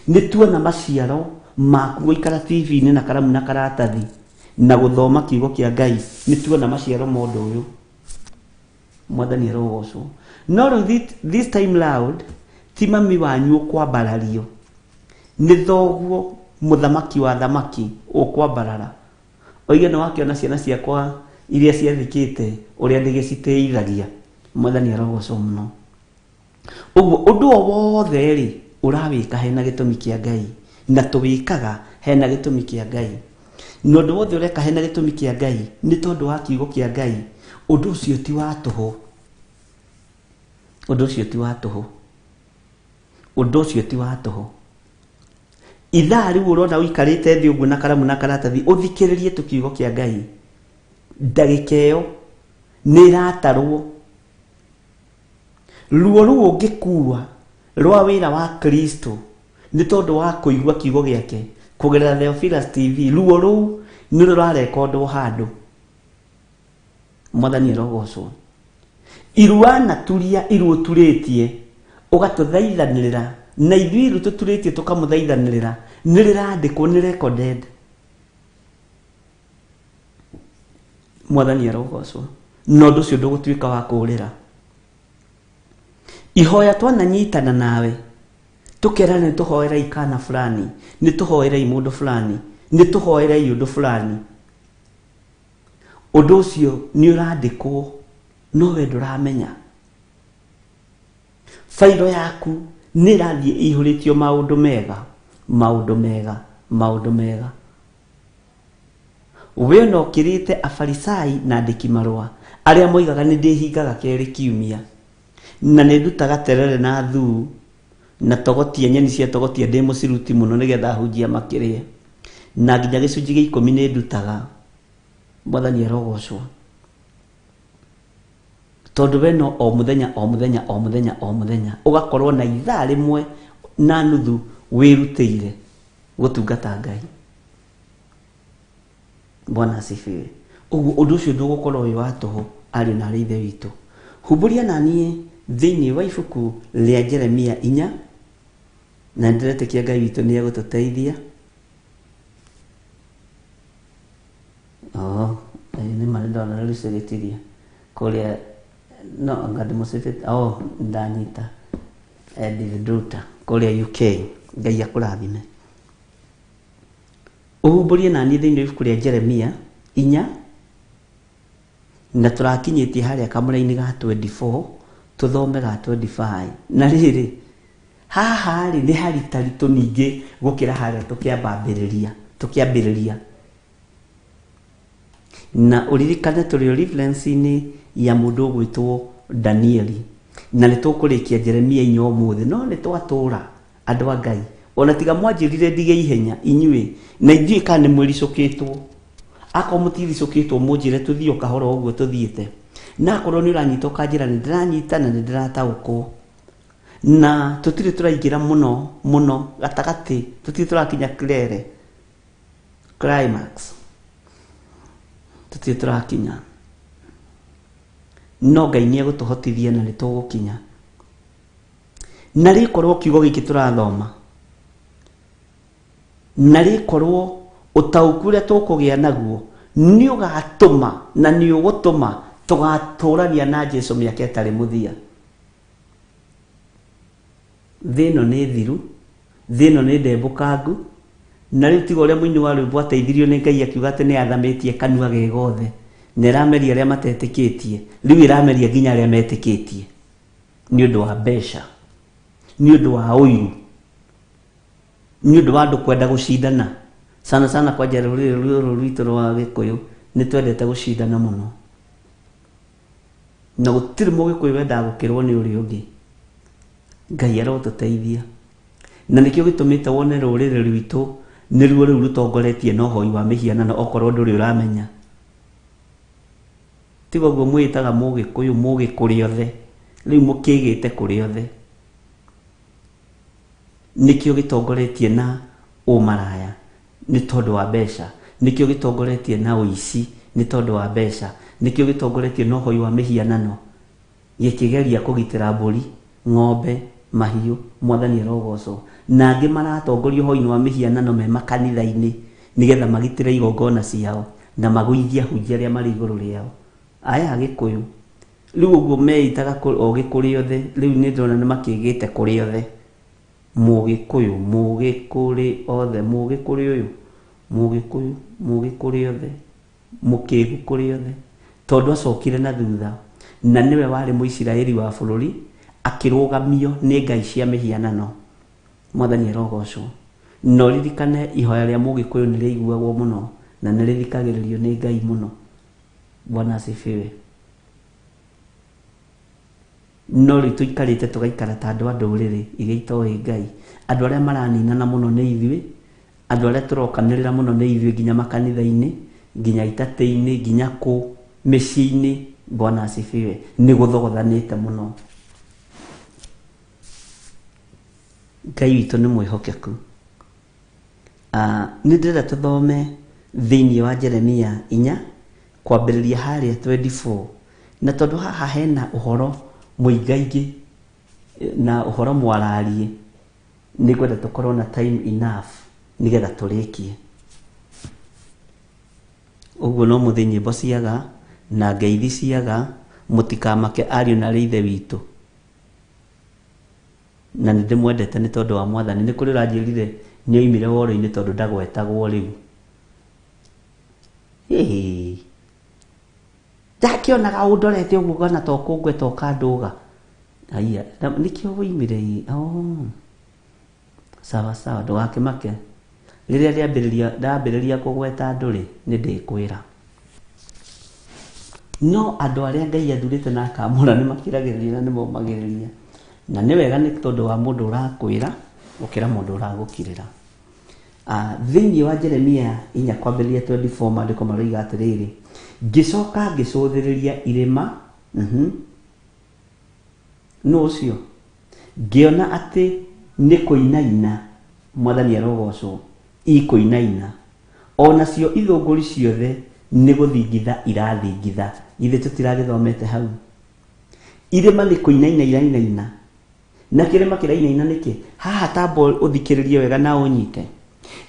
B: Nĩ tuona maciaro maku gũikara TV-inĩ na karamu na karatathi na gũthoma kiugo kĩa Ngai. Nĩ tuona maciaro ma ũndũ ũyũ. Mwathani arogocwo. No rĩu this time round ti mami wanyu ũkwambarario, nĩ thoguo mũthamaki wa thamaki ũkwambarara. Oige nĩ wakĩona ciana ciakwa iria ciathikĩte ũrĩa ndĩgĩcitĩithagia. Mwathani arogocwo mũno. Ũguo ũndũ o wothe rĩ ũrawĩka hena gĩtũmi kĩa Ngai, na tũwĩkaga hena gĩtũmi kĩa Ngai. Na ũndũ wothe ũreka hena gĩtũmi kĩa Ngai nĩ tondũ wa kiugo kĩa Ngai, ũndũ ũcio ti wa tũhũ. Ũndũ ũcio ti wa tũhũ. Ũndũ ũcio ti wa tũhũ. Ithaa rĩu ũrona ũikarĩte thĩ ũguo na karamu na karatathi ũthikĩrĩrie tu kiugo kĩa Ngai, ndagĩka ĩyo nĩ ĩratarwo. Ruo rũu ũngĩkua rwa wĩra wa Kristo nĩ tondũ wa kũigua kiugo gĩake kũgerera Theophilus TV, ruo rũu nĩ rũrarekondwo handũ. Mwathani arogocwo. Irua na turia iruo turĩtie ũgatũthaithanĩrĩra na ithuĩ iru tũturĩtie tũkamũthaithanĩrĩra nĩ rĩrandĩkwo, nĩ recorded. Mwathani arogocwo. Na ũndũ ũcio ndũgũtuĩka wa kũũrĩra. Ihoya twananyitana nawe tũkerana nĩ tũhoerei kana fulani, nĩ tũhoerei mũndũ fulani, nĩ tũhoerei ũndũ fulani, ũndũ ũcio nĩ ũrandĩkwo no we ndũramenya. Bairo yaku nĩ ĩrathiĩ ĩihũrĩtio maũndũ mega, maũndũ mega, maũndũ mega. We ona ũkĩrĩte Afarisai na andĩki marũa arĩa moigaga nĩ ndĩhingaga kerĩ kiumia na nĩ ndutaga terere na thuu na togotia, nyeni cia togotia ndĩ mũciruti mũno nĩgetha ahunjia makĩrĩe, na nginya gĩcunjĩ gĩa 10 nĩ ndutaga. Mwathani arogocwo. Tondũ we no o mũthenya o mũthenya o mũthenya o mũthenya ũgakorwo na ithaa rĩmwe na nuthu wĩrutĩire gũtungata Ngai. Bwana asifiwe. Ũguo ũndũ ũcio ndũgũkorwo wĩ wa tũhũ, ariũ na arĩ ithe witũ. Humbũria na niĩ thĩinĩ wa ibuku rĩa Jeremia 4, na ndĩretĩkia Ngai witũ nĩ egũtũteithia. Oh, nĩ ma nĩndona rĩu cigĩtiria kũrĩa no anga ndĩmũcĩtĩte. Oh, ndanyita Edith Nduta kũrĩa UK. Ngai akũrathime. Ũhumbũrie na niĩ thĩinĩ wa ibuku rĩa Jeremia 4, na tũrakinyĩtie harĩa kamũra-inĩ ga 24, tũthome ga 25. Na rĩrĩ, haha rĩ nĩ haritaritũ ningĩ gũkĩra harĩa tũkĩambĩrĩria. Na ũririkane tũrĩ reference-inĩ ya mũndũ ũgwĩtwo Danieli, na nĩ tũkũrĩkia Jeremia 4 ũmũthĩ, no nĩ twatũra andũ a Ngai. Ona tiga mwanjĩrire ndige ihenya inyuĩ, na ithuĩ kana nĩ mwĩricũkĩtwo. Akorwo mũtiricũkĩtwo mũnjĩre tũthiĩ o kahora ũguo tũthiĩte. Na akorwo nĩ ũranyita ũkanjĩra nĩ ndĩranyita na nĩ ndĩrataũkwo. Na tũtirĩ tũraingĩra mũno mũno gatagatĩ, tũtirĩ tũrakinya kilele, climax, tũtirĩ tũrakinya. No Ngai nĩ egũtũhotithia na nĩ tũgũkinya. Na rĩkorwo kiugo gĩkĩ tũrathoma, na rĩkorwo ũtaũku ũrĩa tũkũgĩa naguo nĩ ũgatũma na nĩ ũgũtũma tũgatũrania na Jesu mĩaka ĩtarĩ mũthia. Thĩ ĩno nĩ thiru, thĩ ĩno nĩ ndembũkangu, na rĩu tiga ũrĩa mũini wa rwĩmbo ateithirio nĩ Ngai akiuga atĩ nĩ athamĩtie kanua ge gothe, na ĩrameria arĩa matetĩkĩtie, rĩu ĩrameria nginya arĩa metĩkĩtie nĩ ũndũ wa mbeca, nĩ ũndũ wa ũiru, nĩ ũndũ wa andũ kwenda gũcindana. Sana sana kwanja rũrĩrĩ rũrũ rwitũ rwa Gĩkũyũ nĩ twendete gũcindana mũno, na gũtirĩ mũgĩkũyũ wendaga gũkĩrwo nĩ ũrĩa ũngĩ. Ngai arotũteithia. Na nĩkĩo gĩtũmĩte wone rũrĩrĩ rwitũ nĩruo rĩu rũtongoretie na ũhoi wa mĩhianano, okorwo ndũrĩ ũramenya. Tiga ũguo mwĩĩtaga mũgĩkũyũ, mũgĩkũrĩ othe, rĩu mũkĩgĩte kũrĩ othe. Nĩkĩo gĩtongoretie na ũmaraya nĩ tondũ wa mbeca, nĩkĩo gĩtongoretie na ũici nĩ tondũ wa mbeca, nĩkĩo gĩtongoretie na ũhoi wa mĩhianano, gĩkĩgeria kũgitĩra mbũri, ng'ombe, mahiũ. Mwathani arogocwo. Na angĩ maratongoria ũhoi-inĩ wa mĩhianano me makanitha-inĩ nĩgetha magitĩre igongona ciao na magũithie ahunjia arĩa marĩ igũrũ rĩao. Aya Agĩkũyũ rĩu ũguo meĩtaga ogĩ kũrĩ othe, rĩu nĩ ndĩrona nĩ makĩgĩte kũrĩ othe. Mũgĩkũyũ, mũgĩ kũrĩ othe, mũgĩ kũrĩ ũyũ, mũgĩkũyũ, mũgĩ kũrĩ othe, mũkĩgu kũrĩ othe. Tondũ acokire na thutha, na nĩwe warĩ Mũisiraeli wa bũrũri, akĩrũgamio nĩ ngai cia mĩhianano. Mwathani arogocwo. Na ũririkane ihoya rĩa mũgĩkũyũ nĩ rĩiguagwo mũno na nĩ rĩthikagĩrĩrio nĩ Ngai mũno. Bwana asifiwe. No rĩu tũikarĩte tũgaikara ta andũ a ndũrĩrĩ iria itoĩ Ngai. Andũ arĩa maraninana mũno nĩ ithuĩ, andũ arĩa tũrokanĩrĩra mũno nĩ ithuĩ nginya makanitha-inĩ, nginya itatĩ-inĩ, nginya kũ, mĩciĩ-inĩ. Bwana asifiwe. Nĩ gũthogothanĩte mũno. Ngai witũ nĩ mwĩhokeku. Nĩ ndĩrenda tũthome thĩinĩ wa Jeremia inya kwambĩrĩria harĩa 24 na tondũ haha hena ũhoro mũingaingĩ na ũhoro mwararie nĩ ngwenda tũkorwo na time enough nĩgetha tũrĩkie. Ũguo no mũthĩ nyĩmbo ciaga na ngeithi ciaga, mũtikamake ariũ na arĩ ithe witũ. Na nĩ ndĩmwendete nĩ tondũ wa Mwathani. Nĩ kũrĩ ũranjĩrire nĩ oimire woro-inĩ tondũ ndagwetagwo rĩu. Hĩhĩ. Ndakĩonaga ũndorete ũguo ngona ta ũkũngweta ũkandũga. Haiya, nĩkĩo woimire ĩ. Oh. Sawa sawa, ndũgakĩmake. Rĩrĩa rĩambĩrĩria ndambĩrĩria kũgweta andũ rĩ, nĩ ndĩkwĩra. No andũ arĩa Ngai athurĩte na akamũra nĩ makiragĩrĩria na nĩ momagĩrĩria. Na nĩ wega nĩ tondũ wa mũndũ ũrakwĩra gũkĩra mũndũ ũragũkirĩra. Thĩinĩ wa Jeremia inya kwambĩrĩria 24 maandĩko maroiga atĩrĩrĩ, ngĩcoka ngĩcũthĩrĩria irĩma, Nũ ũcio? Ngĩona atĩ nĩ kũinaina, Mwathani arogocwo, ikũinaina, o nacio ithũngũri ciothe nĩ gũthingitha irathingitha. Githĩ tũtiragĩthomete hau? Irĩma nĩ kũinaina irainaina. Na kĩrĩma kĩrainaina nĩkĩ? Haha tamba ũthikĩrĩrie wega na ũnyite.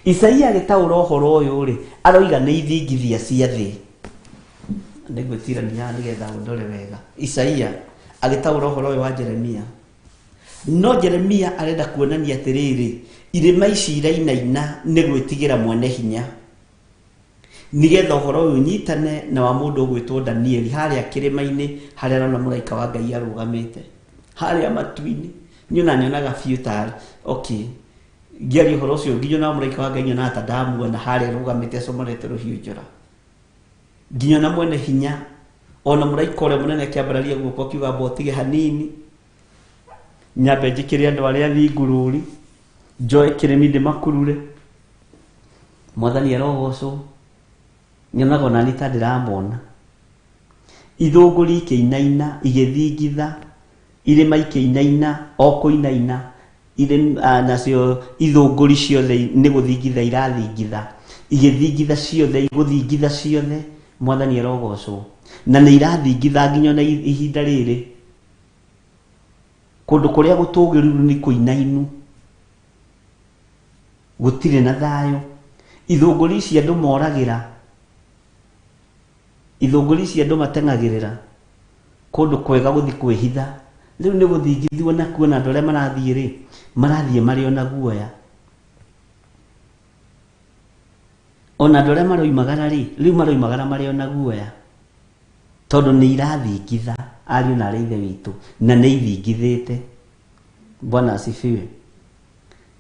B: Isaia agĩtaũra ũhoro ũyũ-rĩ, aroiga nĩ ithingithia cia thĩ. Nĩngwĩtirania haha nĩgetha ũndore wega. Isaia agĩtaũra ũhoro ũyũ wa Jeremia. No Jeremia arenda kuonania atĩrĩrĩ, irĩma ici irainaina nĩ gwĩtigĩra mwene hinya. Nĩgetha ũhoro ũyũ ũnyitane na wa mũndũ ũgwĩtwo Danieli harĩa kĩrĩma-inĩ harĩa arona mũraika wa Ngai arũgamĩte. Harĩa matu-inĩ. Niĩ ona nyonaga biũ tarĩ, okay, ngĩaria ũhoro ũcio nginya ona mũraika wa Ngai nyonaga ta ndamuona harĩa arũgamĩte acomorete rũhiũ njora. Nginya ona mwene hinya, ona mũraika ũrĩa mũnene akĩambararia guoko akiuga amba ũtige hanini, nyambe njĩkĩre andũ arĩa athingu rũri, njoe kĩrĩmi ndĩmakurure. Mwathani arogocwo. Nyonaga ona niĩ ta ndĩramona. Ithũngũri ikĩinaina, igĩthingitha, irĩma ikĩinaina, o kũinaina, nacio ithũngũri ciothe nĩ gũthingitha irathingitha, igĩthingitha ciothe, igũthingitha ciothe, Mwathani arogocwo. Na nĩ irathingitha nginya ona ihinda rĩrĩ. Kũndũ kũrĩa gũtũgĩru nĩ kũinainu. Gũtirĩ na thayũ. Ithũngũri ici andũ moragĩra, ithũngũri ici andũ mateng'agĩrĩra kũndũ kwega gũthiĩ kwĩhitha, rĩu nĩ gũthingithio nakuo na andũ arĩa marathiĩ rĩ, marathiĩ marĩ o na guoya. Ona andũ arĩa maroimagara rĩ, rĩu maroimagara marĩ o na guoya tondũ nĩ irathingitha ariũ na arĩ ithe witũ na nĩ ithingithĩte. Bwana asifiwe.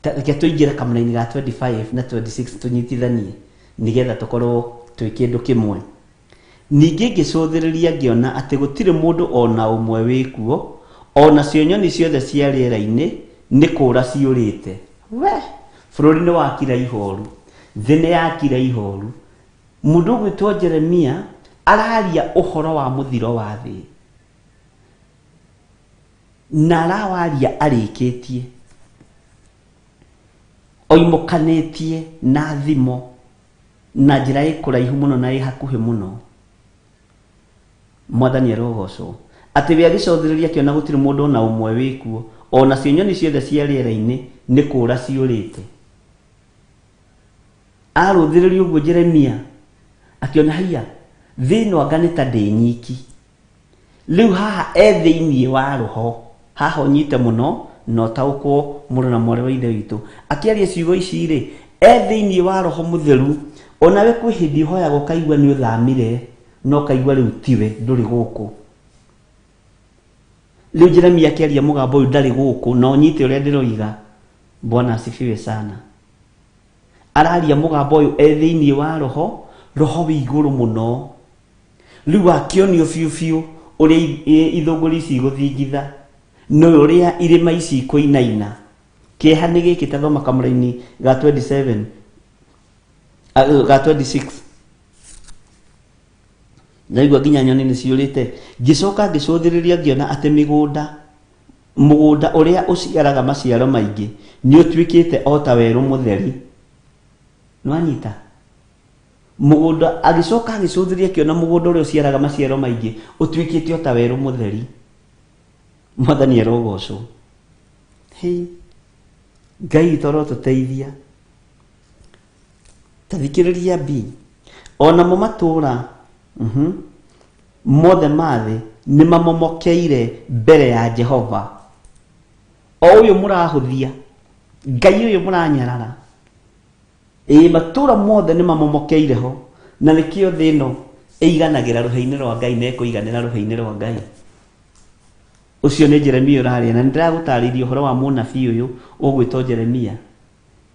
B: Reke tũingĩre kamũraini ga 25 na 26 tũnyitithanie nĩgetha tũkorwo twĩ kĩndũ kĩmwe. Ningĩ ngĩcũthĩrĩria ngĩona atĩ gũtirĩ mũndũ o na ũmwe wĩ kuo, o nacio nyoni ciothe cia rĩera-inĩ nĩ kũũra ciũrĩte. We! Bũrũri nĩ wakira ihooru, thĩ nĩ yakira ihooru. Mũndũ ũgwĩtwo Jeremia araria ũhoro wa mũthiro wa thĩ. Na arawaria arĩkĩtie, oimũkanĩtie na thimo na njĩra ĩ kũraihu mũno na ĩ hakuhĩ mũno. Mwathani arogocwo. Atĩ we agĩcothĩrĩria akĩona gũtirĩ mũndũ o na ũmwe wĩ kuo, o nacio nyoni ciothe cia rĩera-inĩ nĩ kũũra ciũrĩte. Arũthĩrĩria ũguo Jeremia akĩona haiya, thĩ ĩno anga nĩ ta ndĩ nyiki. Rĩu haha e thĩinĩ wa roho, haha ũnyite mũno na ũtaũkwo mũrũ na mwarĩ wa ithe witũ. Akĩaria ciugo ici rĩ, e thĩinĩ wa roho mũtheru, onawe kwĩ hĩndĩ ũhoyaga ũkaigua nĩ ũthamire, na ũkaigua rĩu tiwe, ndũrĩ gũkũ. Rĩu Jeremia akĩaria mũgambo ũyũ ndarĩ gũkũ, na ũnyite ũrĩa ndĩroiga. Bwana asifiwe sana. Araria mũgambo ũyũ e thĩinĩ wa roho, roho wĩ igũrũ mũno. Rĩu akĩonio biũ biũ ũrĩa ithũngũri ici igũthingitha. Nĩ ũrĩa irĩma ici ikũinaina. Kĩeha nĩ gĩkĩ ta thoma kamũraini ga 27 ga 26. Ndaigua nginya nyoni nĩ ciũrĩte. Ngĩcoka ngĩcũthĩrĩria ngĩona atĩ mĩgũnda mũgũnda ũrĩa ũciaraga maciaro maingĩ nĩ ũtuĩkĩte o ta werũ mũtheri. Nĩwanyita? Mũgũnda agĩcoka agĩcũthĩrĩria akĩona mũgũnda ũrĩa ũciaraga maciaro maingĩ ũtuĩkĩte o ta werũ mũtheri. Mwathani arogocwo. Hĩ, Ngai witũ arotũteithia. Ta thikĩrĩria B. Onamo matũũra mothe ma thĩ nĩ mamomokeire mbere ya Jehova. O ũyũ mũrahũthia, Ngai ũyũ mũranyarara. Ĩĩ matũũra mothe nĩ mamomokeire ho, na nĩkĩo thĩ ĩno ĩiganagĩra rũhĩ-inĩ rwa Ngai na ĩkũiganĩra rũhĩ-inĩ rwa Ngai. Ũcio nĩ Jeremia ũraria, na nĩ ndĩragũtarĩirie ũhoro wa mũnabii ũyũ ũgwĩtwo Jeremia.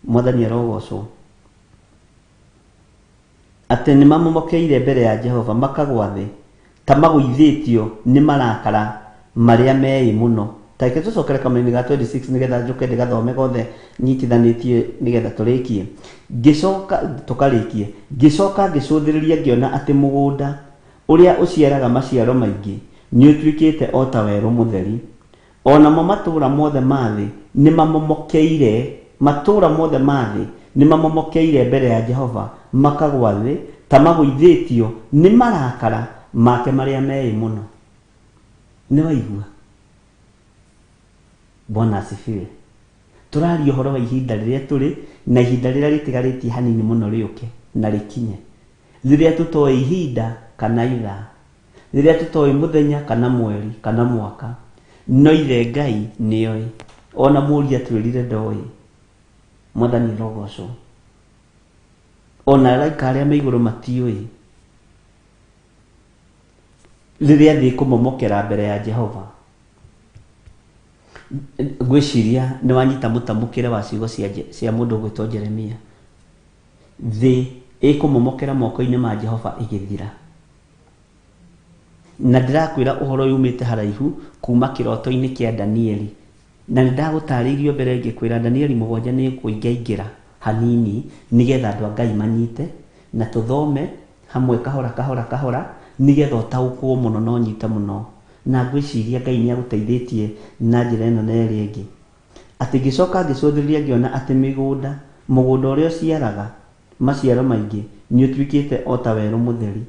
B: Mwathani arogocwo. Atĩ nĩ mamomokeire mbere ya Jehova makagwa thĩ ta magũithĩtio nĩ marakara marĩa meĩ mũno. Ta reke tũcokere kamũraini ga 26 nĩgetha njũke ndĩgathome gothe nyitithanĩtie nĩgetha tũrĩkie. Ngĩcoka tũkarĩkie. Ngĩcoka ngĩcũthĩrĩria ngĩona atĩ mũgũnda ũrĩa ũciaraga maciaro maingĩ nĩ ũtuĩkĩte o ta werũ mũtheri. O namo matũũra mothe ma thĩ nĩ mamomokeire, matũũra mothe ma thĩ nĩ mamomokeire mbere ya Jehova makagwa thĩ ta magũithĩtio nĩ marakara make marĩa meĩ mũno. Nĩ waigua? Bwana asifiwe. Tũraria ũhoro wa ihinda rĩrĩa tũrĩ na ihinda rĩrĩa rĩtigarĩtie hanini mũno rĩũke na rĩkinye. Rĩrĩa tũtoĩ ihinda kana ithaa. Rĩrĩa tũtoĩ mũthenya kana mweri kana mwaka. No ithe Ngai nĩoĩ. Ona mũriũ atwĩrire ndoĩ. Mwathani arogocwo. Ona araika arĩa me igũrũ matiũĩ. Rĩrĩa thĩ ĩkũmomokera mbere ya Jehova. Ngwĩciria nĩ wanyita mũtamũkĩre wa ciugo cia mũndũ ũgwĩtwo Jeremia. Thĩ ĩkũmomokera moko-inĩ ma Jehova ĩgĩthira. Na ndĩrakwĩra ũhoro ũyũ umĩte haraihu kuma kĩroto-inĩ kĩa Danieli. Na nĩ ndagũtarĩirio mbere ngĩkwĩra Danieli 7 nĩ kũingaingĩra hanini nĩgetha andũ a Ngai manyite na tũthome hamwe kahora kahora kahora nĩgetha ũtaũkwo mũno na ũnyite mũno. Na ngwĩciria Ngai nĩ agũteithĩtie na njĩra ĩno na ĩrĩa ĩngĩ. Atĩ ngĩcoka ngĩcũthĩrĩria ngĩona atĩ mĩgũnda, mũgũnda ũrĩa ũciaraga maciaro maingĩ nĩ ũtuĩkĩte o ta werũ mũtheri.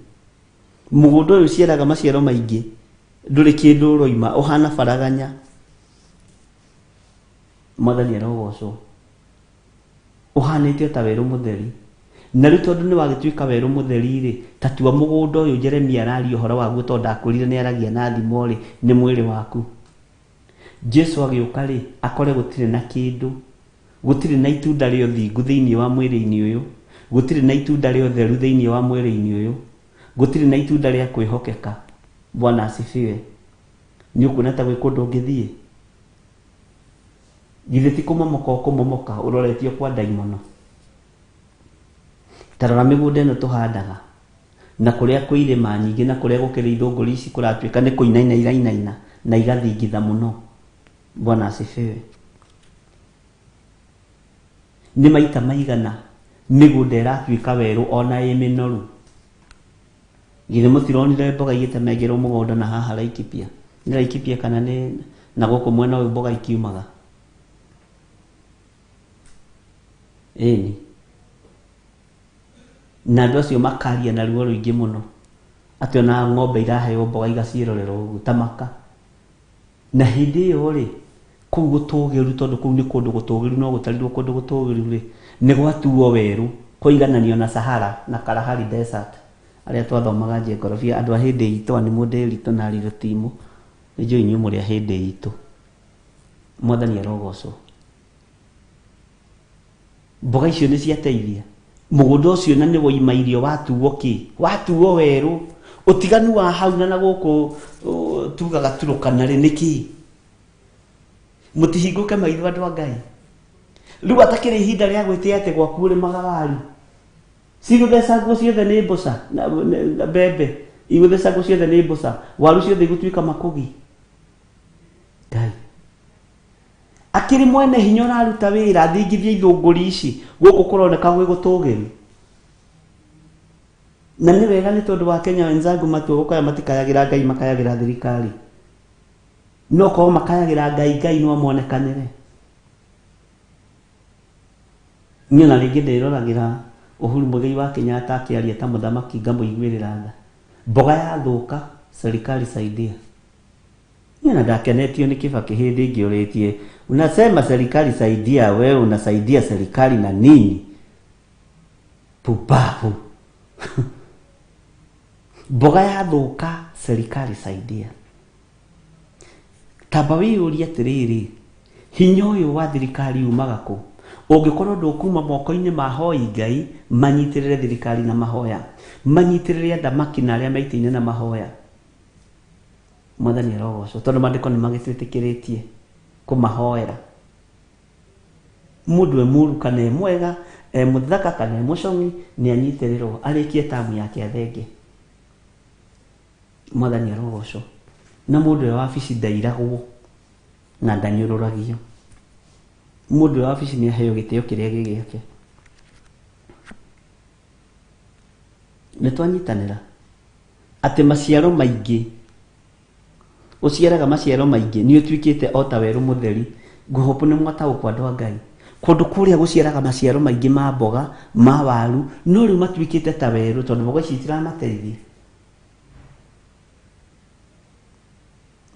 B: Mũgũnda ũyũ ũciaraga maciaro maingĩ ndũrĩ kĩndũ ũroima, ũhana baraganya. Mwathani arogocwo. Ũhanĩte o ta werũ mũtheri. Na rĩu tondũ nĩ wagĩtuĩka werũ mũtheri rĩ, ta tua mũgũnda ũyũ Jeremia araria ũhoro waguo tondũ ndakwĩrire nĩ aragia na thimo rĩ, nĩ mwĩrĩ waku. Jesu agĩũka rĩ, akore gũtirĩ na kĩndũ. Gũtirĩ na itunda rĩa ũthingu thĩinĩ wa mwĩrĩ-inĩ ũyũ. Gũtirĩ na itunda rĩa ũtheru thĩinĩ wa mwĩrĩ-inĩ ũyũ. Gũtirĩ na itunda rĩa kwĩhokeka. Bwana asifiwe. Nĩ ũkuona ta gwĩ kũndũ ũngĩthiĩ? Githĩ ti kũmomoka ũkũmomoka ũroretio kwa ndaimono? Ta rora mĩgũnda ĩno tũhandaga na kũrĩa kwĩ irĩma nyingĩ na kũrĩa gũkĩrĩ ithũngũri ici kũratuĩka nĩ kũinaina irainaina na igathingitha mũno. Bwana asifiwe. Nĩ maita maigana mĩgũnda ĩratuĩka werũ ona ĩ mĩnoru. Githĩ mũtironire mboga igĩtemengerwo mũgũnda na haha Laikipia? Nĩ Laikipia kana nĩ na gũkũ mwena ũyũ mboga ikiumaga? Ĩni. Na andũ acio makaria na ruo rũingĩ mũno. Atĩ ona ng'ombe iraheo mboga igaciĩrorera ũguo ta maka. Na hĩndĩ ĩyo rĩ, kũu gũtũgĩru tondũ kũu nĩ kũndũ gũtũgĩru no gũtarirwo kũndũ gũtũgĩru rĩ, nĩ gwatuo werũ kũigananio na Sahara na Kalahari Desert. Arĩa twathomaga geography andũ a hĩndĩ itũ nĩ mũndĩritũ na rirũtimũ. Nĩ njũĩ inyuĩ mũrĩ a hĩndĩ itũ. Mwathani arogocwo. Mboga icio nĩ ciateithia. Mũgũnda ũcio na nĩ woima irio watuo kĩ? Watuo werũ. Ũtiganu wa hau na gũkũ tugaga Turukana rĩ nĩ kĩ? Mũtihingũke maitho andũ a Ngai. Rĩu atakĩrĩ ihinda rĩa gwĩtĩa atĩ gwaku ũrĩmaga waru. Cigũthecangwo ciothe nĩ mbũca na mbembe. Igũthecangwo ciothe nĩ mbũca. Waru ciothe igũtuĩka makũgi. Ngai. Akĩrĩ mwene hinya ũraruta wĩra athingithie ithũngũri ici gũkũ kũroneka gwĩ gũtũgĩru. Na nĩ wega nĩ tondũ wa Kenya wenzangu matua gũkaya matikayagĩra Ngai makayagĩra thirikari. No korwo makayagĩra Ngai, Ngai no amonekanĩre. Niĩ ona rĩngĩ ndĩroragĩra Uhuru Muigai wa Kenyatta akĩaria ta mũthamaki ngamũiguĩrĩra tha. Mboga yathũka, serikali saidia. Niĩ ona ndakenetio nĩ Kibaki hĩndĩ ĩngĩ ũrĩtie, unasema serikali saidia, wewe unasaidia serikali na nini? Pubabu. Mboga yathũka, serikali saidia. Tamba wĩyũrie atĩrĩrĩ, hinya ũyũ wa thirikari umaga kũ? Ũngĩkorwo ndũkuma moko-inĩ ma hoi Ngai, manyitĩrĩre thirikari na mahoya. Manyitĩrĩre athamaki na arĩa meitĩine na mahoya. Mwathani arogocwo tondũ maandĩko nĩ magĩtwĩtĩkĩrĩtie kũmahoera. Mũndũ e mũru kana e mwega, e mũthaka kana e mũcong'i, nĩ anyitĩrĩrwo arĩkie tamu yake athenge. Mwathani arogocwo. Na mũndũ e wabici ndairagwo na ndanyũrũragio. Mũndũ e wabici nĩ aheo gĩtĩo kĩrĩa gĩ gĩake. Nĩ twanyitanĩra atĩ maciaro maingĩ, ũciaraga maciaro maingĩ, nĩ ũtuĩkĩte o ta werũ mũtheri. Ngũhope nĩ mwataũkwo andũ a Ngai. Kũndũ kũrĩa gũciaraga maciaro maingĩ ma mboga, ma waru, no rĩu matuĩkĩte ta werũ tondũ mboga ici itiramateithia.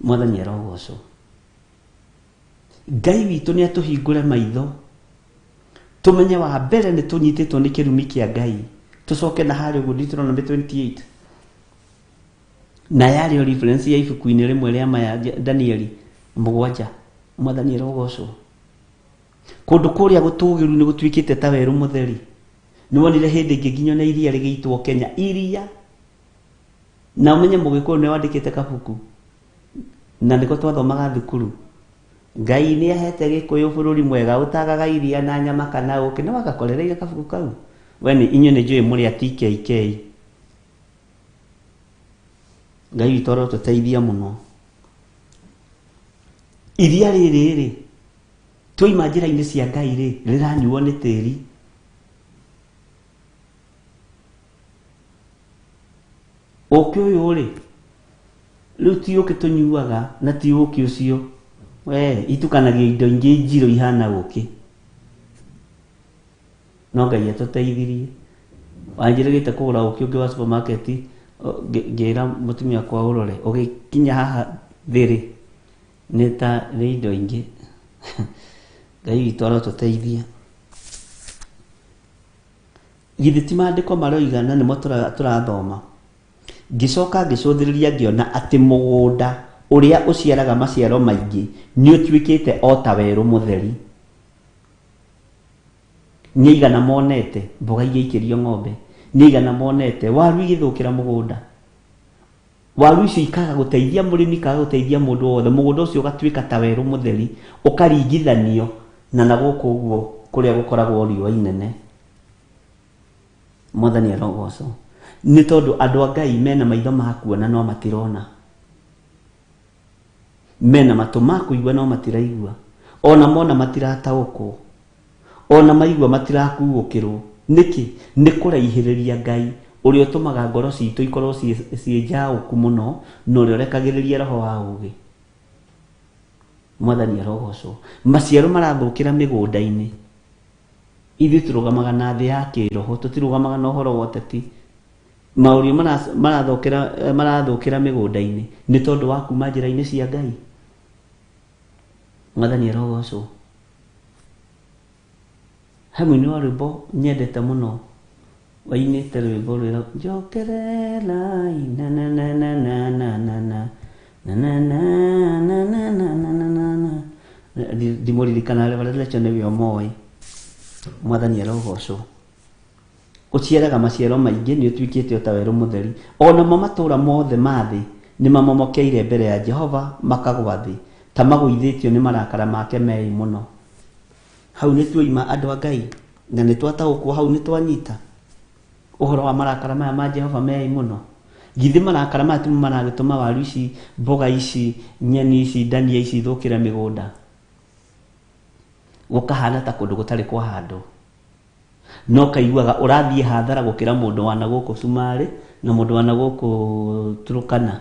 B: Mwathani arogocwo. Ngai witũ nĩ atũhingũre maitho tũmenye wa mbere nĩ tũnyitĩtwo nĩ kĩrumi kĩa Ngai, tũcoke na harĩa ũguo Deuteronomy 28 na yarĩ o reference ya ibuku-inĩ rĩmwe rĩa maya Danieli 7. Mwathani arogocwo. Kũndũ kũrĩa gũtũgĩru nĩ gũtuĩkĩte ta werũ mũtheri. Nĩ wonire hĩndĩ ĩngĩ nginya na iria rĩgĩitwo Kenya, iria. Na ũmenye Mũgĩkũyũ nĩ wandĩkĩte kabuku na nĩko twathomaga thukuru. Ngai nĩ ahete Gĩkũyũ bũrũri mwega ũtagaga iria na nyama kana ũkĩ. Nĩ wagakorereire kabuku kau? We nĩ inyuĩ nĩ njũĩ mũrĩ a TKK. Ngai witũ arotũteithia mũno. Iria rĩrĩ rĩ, twaima njĩra-inĩ cia Ngai rĩ, rĩranyuo nĩ tĩri. Ũkĩ ũyũ rĩ, rĩu ti ũkĩ tũnyuaga na ti ũkĩ ũcio. We, itukanagio indo ingĩ njirũ ihana ũkĩ. No Ngai atũteithirie. Wanjĩrĩgĩte kũgũra ũkĩ ũngĩ wa supermarket, ngĩra mũtumia wakwa ũrore, ũgĩkinya haha thĩ rĩ, nĩ ta nĩ indo ingĩ. Ngai witũ arotũteithia. Githĩ ti maandĩko maroiga na nĩmo tũrathoma. Ngĩcoka ngĩcũthĩrĩria ngĩona atĩ mũgũnda ũrĩa ũciaraga maciaro maingĩ nĩ ũtuĩkĩte o ta werũ mũtheri. Nĩ aigana monete mboga igĩikĩrio ng'ombe, nĩ aigana monete waru igĩthũkĩra mũgũnda. Waru icio ikaga gũteithia mũrĩmi, ikaga gũteithia mũndũ wothe, mũgũnda ũcio ũgatuĩka ta werũ mũtheri, ũkaringithanio na na gũkũ ũguo kũrĩa gũkoragwo riũa inene. Mwathani arogocwo. Nĩ tondũ andũ a Ngai mena maitho ma kuona no matirona, mena matũ ma kũigua no matiraigua, ona mona matirataũkwo, ona maigua matirakuũkĩrwo. Nĩkĩ? Nĩ kũraihĩrĩria Ngai ũrĩa ũtũmaga ngoro citũ ikorwo ciĩ njaũku mũno na ũrĩa ũrekagĩrĩria roho wa ũũgĩ. Mwathani arogocwo. Maciaro marathũkĩra mĩgũnda-inĩ. Ithuĩ tũrũgamaga na thĩ ya kĩroho, tũtirũgamaga na ũhoro wa ũteti. Maũrio marathũkĩra mĩgũnda-inĩ nĩ tondũ wa kuma njĩra-inĩ cia Ngai. Mwathani arogocwo. He mũini wa rwĩmbo nyendete mũno wainĩte rwĩmbo rwĩra njokererai na na na na na na na na na na na na na na na na na na. Ndimũririkana Reverend nĩwe ũmoĩ. Mwathani arogocwo. Ũciaraga maciaro maingĩ nĩ ũtuĩkĩte o ta werũ mũtheri. Onamo matũũra mothe ma thĩ nĩ mamomokeire mbere ya Jehova makagwa thĩ, ta magũithĩtio nĩ marakara make meĩ mũno. Hau nĩ tuoima andũ a Ngai na nĩ twataũkwo, hau nĩ twanyita ũhoro wa marakara maya ma Jehova meĩ mũno. Githĩ marakara maya timo maragĩtũma waru ici, mboga ici, nyeni ici, ndania ici ithũkĩre mĩgũnda? Gũkahana ta kũndũ gũtarĩ kwahandwo. No kaiguaga ũrathiĩ hathara gũkĩra mũndũ wa na gũkũ Cumarĩ na mũndũ wa na gũkũ Turkana.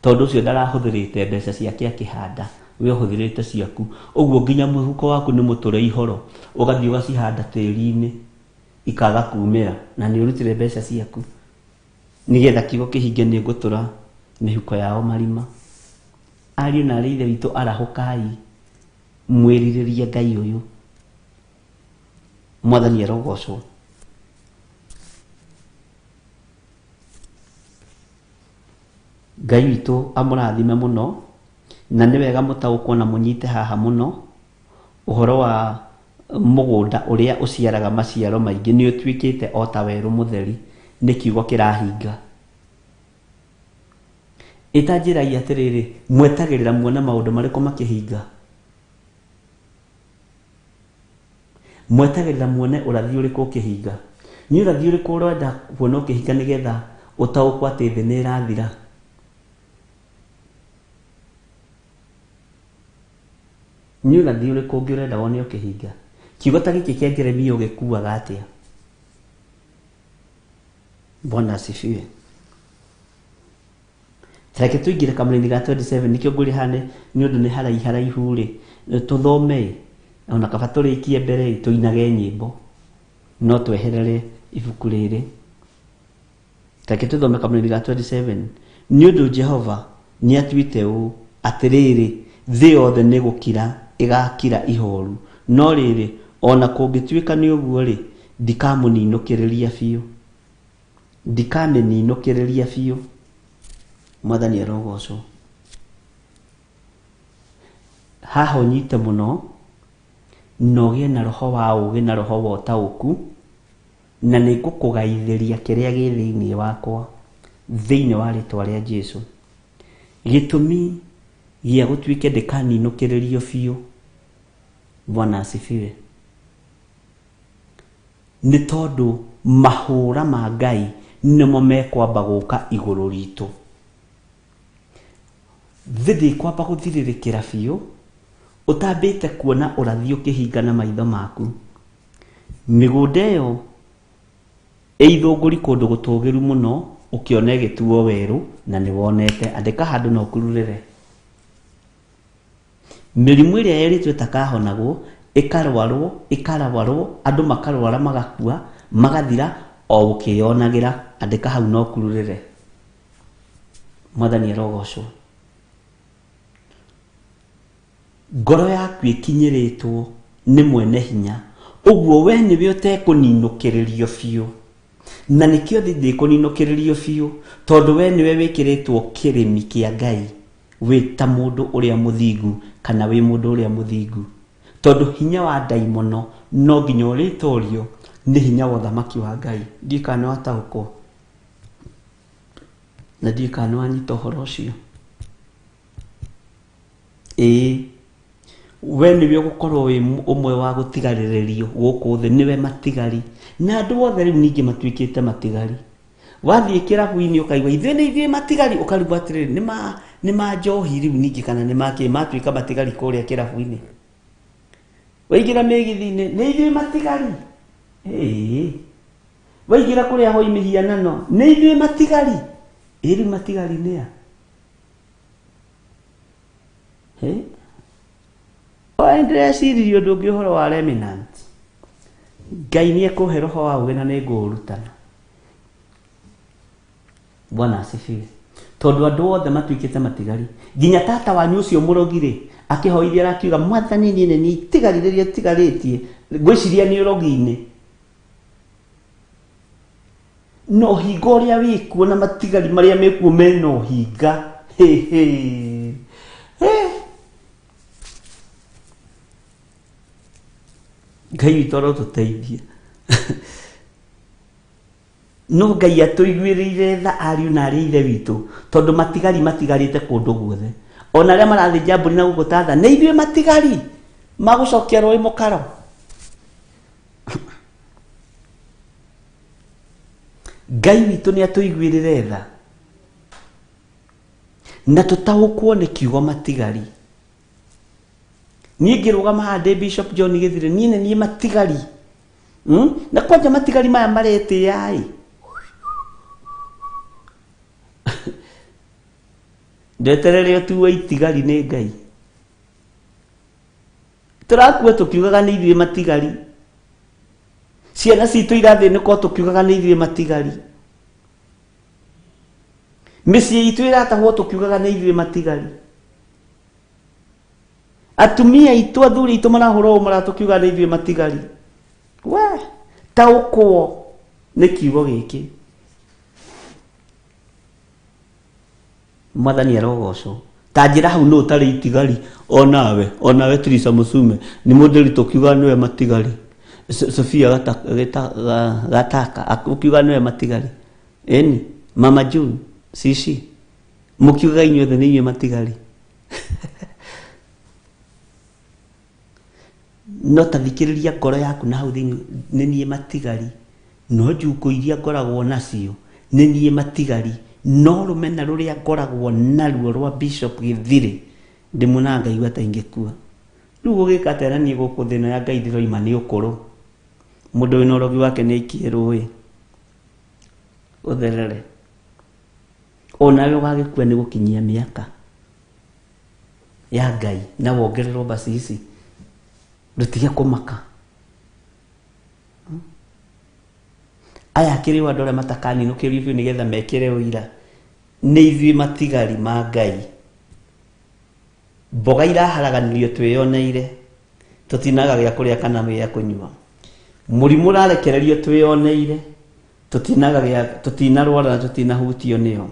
B: Tondũ ũcio ndarahũthĩrĩte mbeca ciake akĩhanda, we ũhũthĩrĩte ciaku. Ũguo nginya mũhuko waku nĩ mũtũre ihoro, ũgathiĩ ũgacihanda tĩri-inĩ ikaga kumĩra na nĩ ũrutire mbeca ciaku. Nĩgetha kiugo kĩhinge nĩ ngũtũra mĩhuko yao marima. Ariũ na aarĩ a Ithe witũ arahũkai mwĩrirĩrie Ngai ũyũ. Mwathani arogocwo. Ngai witũ amũrathime mũno, na nĩ wega mũtaũkwo na mũnyite haha mũno ũhoro wa mũgũnda ũrĩa ũciaraga maciaro maingĩ nĩ ũtuĩkĩte o ta werũ mũtheri, nĩ kiugo kĩrahinga. Ĩtanjĩrai atĩrĩrĩ, mwetagĩrĩra muone maũndũ marĩkũ makĩhinga? Mwetagĩrĩra muone ũrathi ũrĩkũ ũkĩhinga? Nĩ ũrathi ũrĩkũ ũrenda kuona ũkĩhinga nĩgetha ũtaũkwo atĩ thĩ nĩ ĩrathira? Nĩ ũrathi ũrĩkũ ũngĩ ũrenda wone ũkĩhinga? Kiugo ta gĩkĩ kĩa Jeremia ũgĩkuaga atĩa? Bwana asifiwe. Reke tũingĩre kamũraini ga 27 nĩkĩo ngũria haha nĩ ũndũ nĩ haraiharaihu rĩ, tũthome ĩ, ona kaba tũrĩkie mbere ĩ, tũinage nyĩmbo, no tweherere ibuku rĩrĩ. Reke tũthome kamũraini ga 27. Nĩ ũndũ Jehova nĩatuĩte ũũ, atĩrĩrĩ, thĩ yothe nĩ gũkira ĩgakira ihooru, no rĩrĩ, o na kũngĩtuĩka nĩ ũguo-rĩ, ndikamũninũkĩrĩria biũ. Ndikamĩninũkĩrĩria biũ. Mwathani arogocwo. Haha ũnyite mũno na ũgĩe na roho wa ũũgĩ na roho wa ũtaũku, na nĩ ngũkũgaithĩria kĩrĩa gĩ thĩinĩ wakwa thĩinĩ wa rĩtwa rĩa Jesu. Gĩtũmi gĩa gũtuĩke ndĩkaninũkĩrĩrio biũ, Bwana asifiwe, nĩ tondũ mahũra ma Ngai nĩmo mekwamba gũka igũrũ ritũ. Thĩ ndĩkwamba gũthirĩrĩkĩra biũ ũtambĩte kuona ũrathi ũkĩhinga na maitho maku. Mĩgũnda ĩyo ĩ ithũngũri kũndũ gũtũgĩru mũno ũkĩona ĩgĩtuo werũ na nĩ wonete. Andĩka handũ na ũkururĩre. Mĩrimũ ĩrĩa yerĩtwo ĩtakahonagwo, ĩkarwarwo, ĩkarwarwo, andũ makarwara magakua, magathira o ũkĩyonagĩra. Andĩka hau na ũkururĩre. Mwathani arogocwo. Ngoro yaku ĩkinyĩrĩtwo nĩ mwene hinya, ũguo we nĩwe ũtekũninũkĩrĩrio biũ. Na nĩkĩo thĩ ndĩkũninũkĩrĩrio biũ, tondũ we nĩwe wĩkĩrĩtwo kĩrĩmi kĩa Ngai, wĩ ta mũndũ ũrĩa mũthingu kana wĩ mũndũ ũrĩa mũthingu. Tondũ hinya wa ndaimono no nginya ũrĩtorio nĩ hinya wa ũthamaki wa Ngai. Ndiũĩ kana nĩwataũkwo, na ndiũĩ kana nĩwanyita ũhoro ũcio. Ĩĩ, we nĩwe ũgũkorwo wĩ ũmwe wa gũtigarĩrĩrio gũkũ thĩ, nĩwe matigari. Na andũ othe rĩu ningĩ matuĩkĩte matigari. Wathiĩ kĩrabu-inĩ ũkaigua ithuĩ nĩ ithuĩ matigari, ũkarigwo atĩrĩrĩ, nĩ ma njohi rĩu ningĩ kana nĩ ma kĩ matuĩka matigari kũrĩa kĩrabu-inĩ. Waingĩra mĩgithi-inĩ, nĩ ithuĩ matigari. Ĩĩ. Waingĩra kũrĩa ahoi mĩhianano, nĩ ithuĩ matigari. Ĩ rĩu matigari nĩ a? Ndĩreciririe ũndũ ũngĩ ũhoro wa remnant. Ngai nĩ ekũhe roho wa ũũgĩ na nĩ ngũũrutana. Bwana asifiwe. Tondũ andũ othe matuĩkĩte matigari. Nginya tata wanyu ũcio mũrogi rĩ, akĩhoithia arakiuga mwathani niĩ nĩ niĩ itigari rĩrĩa tigarĩtie. Ngwĩciria nĩ ũrogi-inĩ. Na ũhinga ũrĩa wĩkuo na matigari marĩa mekuo mena ũhinga. Hĩ hĩ. Ngai witũ arotũteithia. No Ngai atũiguĩrĩire tha ariũ na arĩ a ithe witũ, tondũ matigari matigarĩte kũndũ guothe. Ona arĩa marathĩnja mbũri na gũkũ tatha, nĩ ithuĩ matigari magũcokia rũĩ mũkaro. Ngai witũ nĩ atũiguĩrĩre tha na tũtaũkwo nĩ kiugo matigari. Niĩ ngĩrũgama haha ndĩ Bishop John Gĩthire, niĩ nĩ niĩ matigari. Na kwanja matigari maya maretĩĩa-ĩ. Ndeterere ũtuo itigari nĩ Ngai. Tũrakua tũkiugaga nĩ ithuĩ matigari. Ciana citũ irathĩnĩka o tũkiugaga nĩ ithuĩ matigari. Mĩciĩ itũ ĩratahwo tũkiugaga nĩ ithuĩ matigari. Atumia aitũ, athuri aitũ marahũra ũũ maratũkiugaga nĩ ithuĩ matigari. We, taũkwo nĩ kiugo gĩkĩ. Mwathani arogocwo. Ta njĩra hau nũ ũtarĩ itigari onawe, onawe Teresa Mũcume nĩ mũndĩri tũkiuga nĩwe matigari. Sofia Gataka ũkiuga nĩwe matigari. Ĩni, Mama June, Cici, mũkiugaga inyuothe nĩ inyuĩ matigari. No ta thikĩrĩria ngoro yaku na hau thĩinĩ, nĩ niĩ matigari, no njukũ iria ngoragwo nacio nĩ niĩ matigari, no rũmena rũrĩa ngoragwo naruo rwa Bishop Gĩthirĩ ndĩmuonaga ngaigua ta ingĩkua. Rĩu gũgĩka atĩa na niĩ gũkũ thĩ ĩno ya Ngai ndĩroima nĩ ũkũrũ. Mũndũ wĩna ũrogi wake nĩ aikie rũĩ ũtherere. Onawe ũgagĩkua nĩ gũkinyia mĩaka ya Ngai na wongererwo mbaci ici, ndũtige kũmaka. Aya akĩrĩ o andũ arĩa matakaninũkĩrio biũ nĩgetha mekĩre ũira nĩ ithuĩ matigari ma Ngai. Mboga iraharaganirio twĩyoneire, tũtinaga gĩa kũrĩa kana gĩa kũnyua. Mũrimũ ũrarekererio twĩyoneire, tũtinaga gĩa, tũtinarwara na tũtinahutio nĩyo.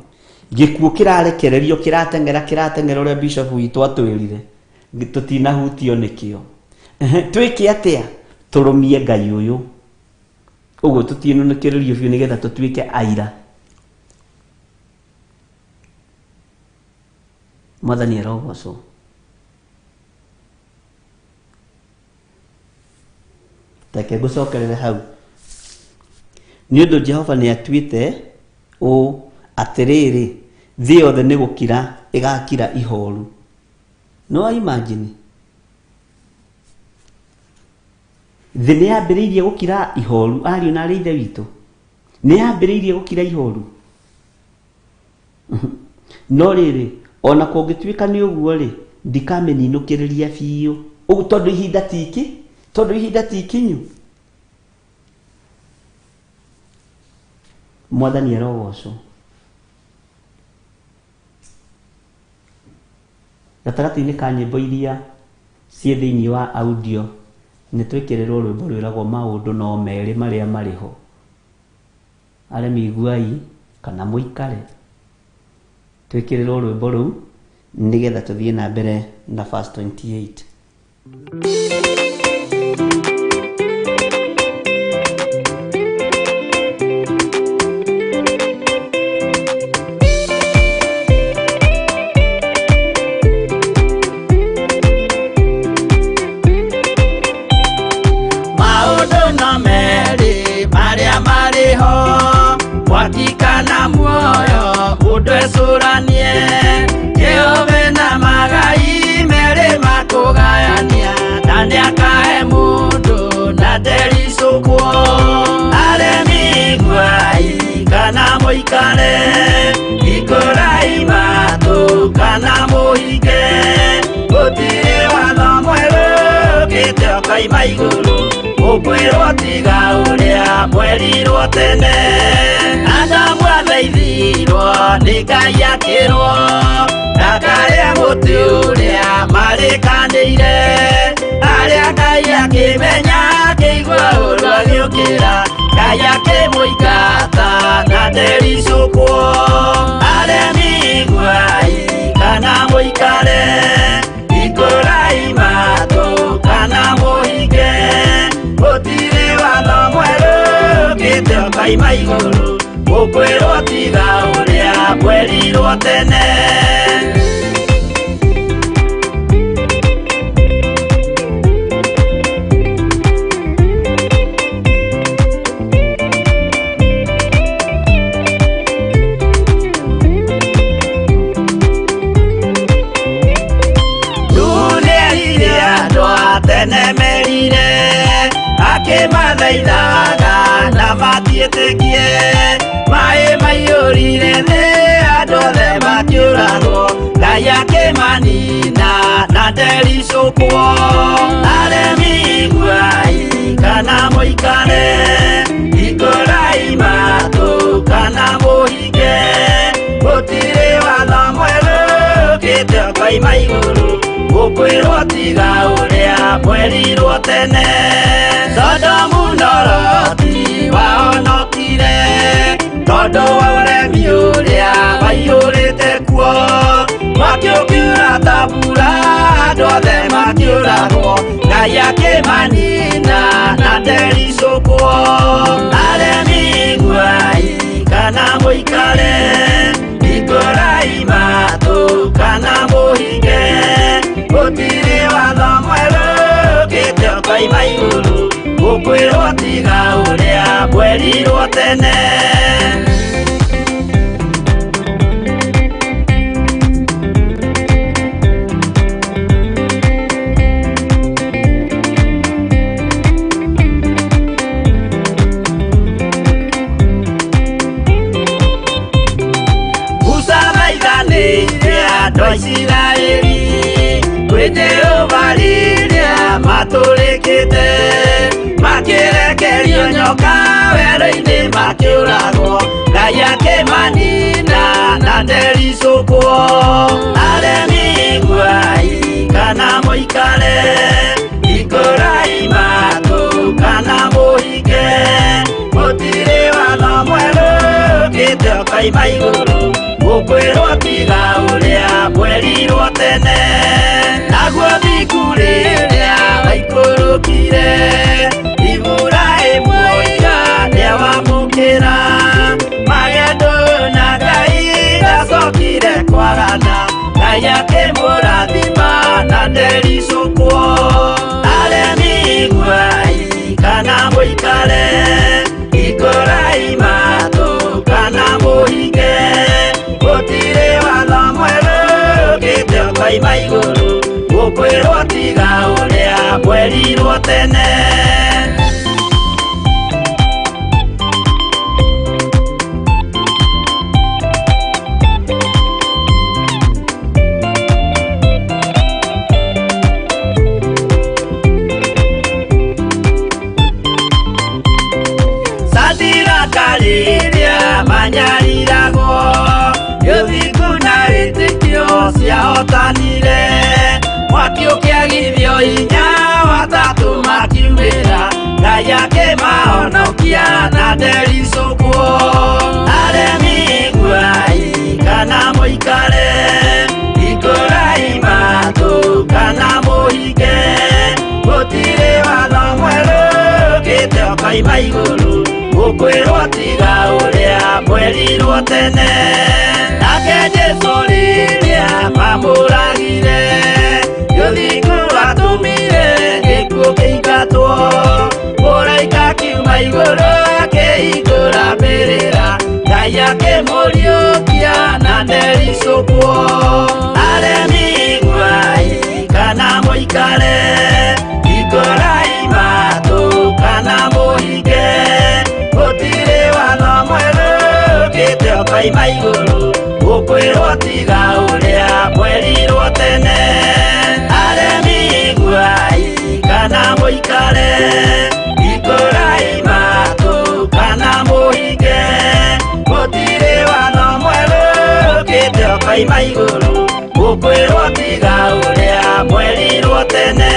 B: Gĩkuũ kĩrarekererio kĩrateng'era kĩrateng'era ũrĩa bishop witũ atwĩrire, tũtinahutio nĩkĩo. Twĩke atĩa? Tũrũmie Ngai ũyũ. Ũguo tũtinũnũkĩrĩrio biũ nĩgetha tũtuĩke aira. Mwathani arogocwo. Reke ngũcokerere hau. Nĩ ũndũ Jehova nĩ atuĩte ũũ, atĩrĩrĩ, thĩ yothe nĩ gũkira ĩgakira ihoru. No imagine thĩ nĩ yambĩrĩirie gũkira ihoru, ariũ na arĩ ithe witũ, nĩ yambĩrĩirie gũkira ihoru. No rĩrĩ, o na kũngĩtuĩka nĩ ũguo-rĩ, ndikamĩninũkĩrĩria biũ. Ũguo tondũ ihinda ti iki, tondũ ihinda ti ikinyu. Mwathani arogocwo. Gatagatĩ-inĩ ka nyĩmbo iria ciĩ thĩinĩ wa audio, nĩ twĩkĩrĩrwo rwĩmbo rwĩragwo maũndũ no merĩ marĩa marĩ ho. Aremi iguai kana mũikare. Twĩkĩrĩrwo rwĩmbo rũu nĩgetha tũthiĩ na mbere na verse 28.
A: Maũndũ no merĩ marĩa marĩ ho, mwaki kana muoyo, mũndũ ecũranie. Jehova na magai merĩ makũgayania, na nĩakahe mũndũ na ndericũkwo. Aremi iguai kana mũikare, hingũrai matũ kana mũhinge. Gũtirĩ watho mwerũ ũkĩte ũkoima igũrũ, mũkwĩrwo tiga ũrĩa mwerirwo tene. Adamu athaithirwo nĩ Ngai akĩrwo, ndakarĩe mũtĩ ũrĩa marĩkanĩire. Arĩa Ngai akĩmenya akĩigua ũru agĩũkĩra, Ngai akĩmũingata na ndericũkwo. Aremi iguai kana mũikare, hingũrai matũ kana mũhinge. Gũtirĩ watho mwerũ ũkĩte ũkoima igũrũ, mũkwĩrwo tiga ũrĩa mwerirwo tene. Akĩmathaithaga na matiĩtĩkie. Maĩ maiyũrire thĩ, andũ othe makĩũragwo, Ngai akĩmanina na ndericũkwo. Aremi iguai kana mũikare, hingũrai matũ kana mũhinge, gũtirĩ watho mwerũ ũkĩte ũkoima igũrũ, gũkwĩrwo tiga ũrĩa mwerirwo tene. Sodomu na Loti wahonokire tondũ wa ũremi ũrĩa waiyũrĩte kuo. Mwaki ũkiura ta mbura, andũ othe makĩũragwo, Ngai akĩmanina na ndericũkwo. Aremi iguai kana mũikare, hingũrai matũ kana mũhinge, gũtirĩ watho mwerũ ũkĩte ũkoima igũrũ, gũkwĩrwo tiga ũrĩa mwerirwo tene. Musa thaithanĩire andũ a Isiraeli kwĩ Jehova rĩrĩa matũrĩkĩte, makĩrekerio nyoka werũ-inĩ makĩũragwo, Ngai akĩmanina na ndericũkwo. Aremi iguai kana mũikare, hingũrai matũ kana mũhinge, gũtirĩ watho mwerũ ũkĩte ũkoima igũrũ, gũkwĩrwo tiga ũrĩa mwerirwo tene. Naguo thingu rĩrĩa waikũrũkire, Iburahĩmu oiga nĩawamũkĩra, magendo na Ngai ndacokire kwagana, Ngai akĩmũrathima na ndericũkwo. Aremi iguai kana mũikare, hingũrai matũ kana mũhinge, gũtirĩ watho mwerũ ũkĩte ũkoima igũrũ, gũkwĩrwo tiga ũrĩa mwerirwo tene. Sadiraka rĩrĩa manyariragwo, ũthingu na wĩtĩkio ciahotanire, mwaki ũkĩagithio hinya watatũ makiumĩra, Ngai akĩmahonokia na ndericũkwo. Aremi iguai kana mũikare, hingũrai matũ kana mũhinge, gũtirĩ watho mwerũ ũkĩte ũkoima igũrũ, gũkwĩrwo tiga ũrĩa mwerirwo tene. Nake Jesũ rĩrĩa mamũragire, ũthingu watũmire gĩkuũ kĩingatwo, mũraika akiuma igũrũ akĩhingũra mbĩrĩra, Ngai akĩmũriũkia na ndericũkwo. Aremi iguai kana mũikare, hingũrai matũ kana mũhinge, gũtirĩ watho mwerũ ũkĩte ũkoima igũrũ, gũkwĩrwo tiga ũrĩa mwerirwo tene. Aremi iguai kana mũikare, hingũrai matũ kana mũhinge, gũtirĩ watho mwerũ ũkĩte ũkoima igũrũ, gũkwĩrwo tiga ũrĩa mwerirwo tene.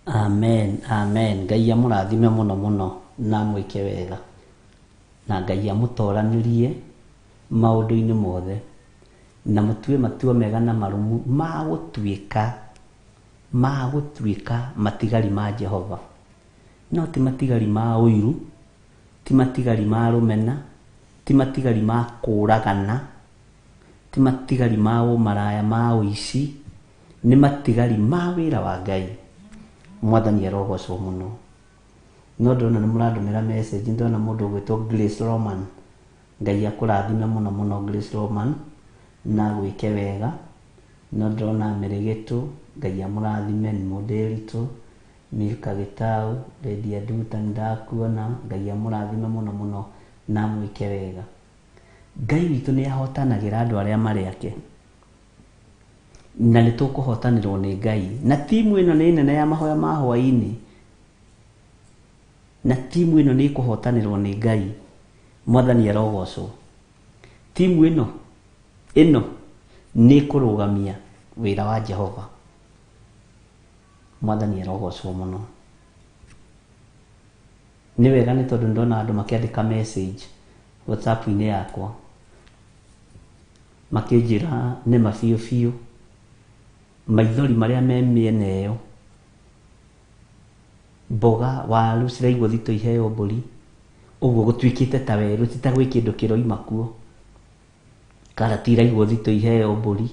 B: Amen, amen. Ngai amũrathime mũno mũno na amwĩke wega, na Ngai amũtoranĩrie maũndũ-inĩ mothe, na mũtue matua mega na marũmu ma gũtuĩka matigari ma Jehova. No ti matigari ma ũiru, ti matigari ma rũmena, ti matigari ma kũragana, ti matigari ma ũmaraya ma ũici, nĩ matigari ma wĩra wa Ngai. Mwathani arogocwo mũno. No ndĩrona nĩ mũrandũmĩra message, ndĩrona mũndũ ũgwĩtwo Grace Roman. Ngai akũrathime mũno mũno Grace Roman na agwĩke wega. No ndĩrona Mĩrĩgĩtũ, Ngai amũrathime, nĩ Mũndĩritũ, Milka Gĩtau, Lady Aduta nĩ ndakuona, Ngai amũrathime mũno mũno na amwĩke wega. Ngai witũ nĩ ahotanagĩra andũ arĩa marĩ ake. Na nĩ tũkũhotanĩrwo nĩ Ngai. Na timu ĩno nĩ nene ya mahoya ma hwaĩ-inĩ. Na timu ĩno nĩ ĩkũhotanĩrwo nĩ Ngai. Mwathani arogocwo. Timu ĩno ĩno nĩ ĩkũrũgamia wĩra wa Jehova. Mwathani arogocwo mũno. Nĩ wega nĩ tondũ ndona andũ makĩandĩka message WhatsApp-inĩ yakwa makĩnjĩra nĩma biũ biũ maithori marĩa me mĩena ĩyo, mboga, waru ciraigwo thito iheo mbũri, ũguo gũtuĩkĩte ta werũ, ti ta gwĩ kĩndũ kĩroima kuo. Karati iraigwo thito iheo mbũri,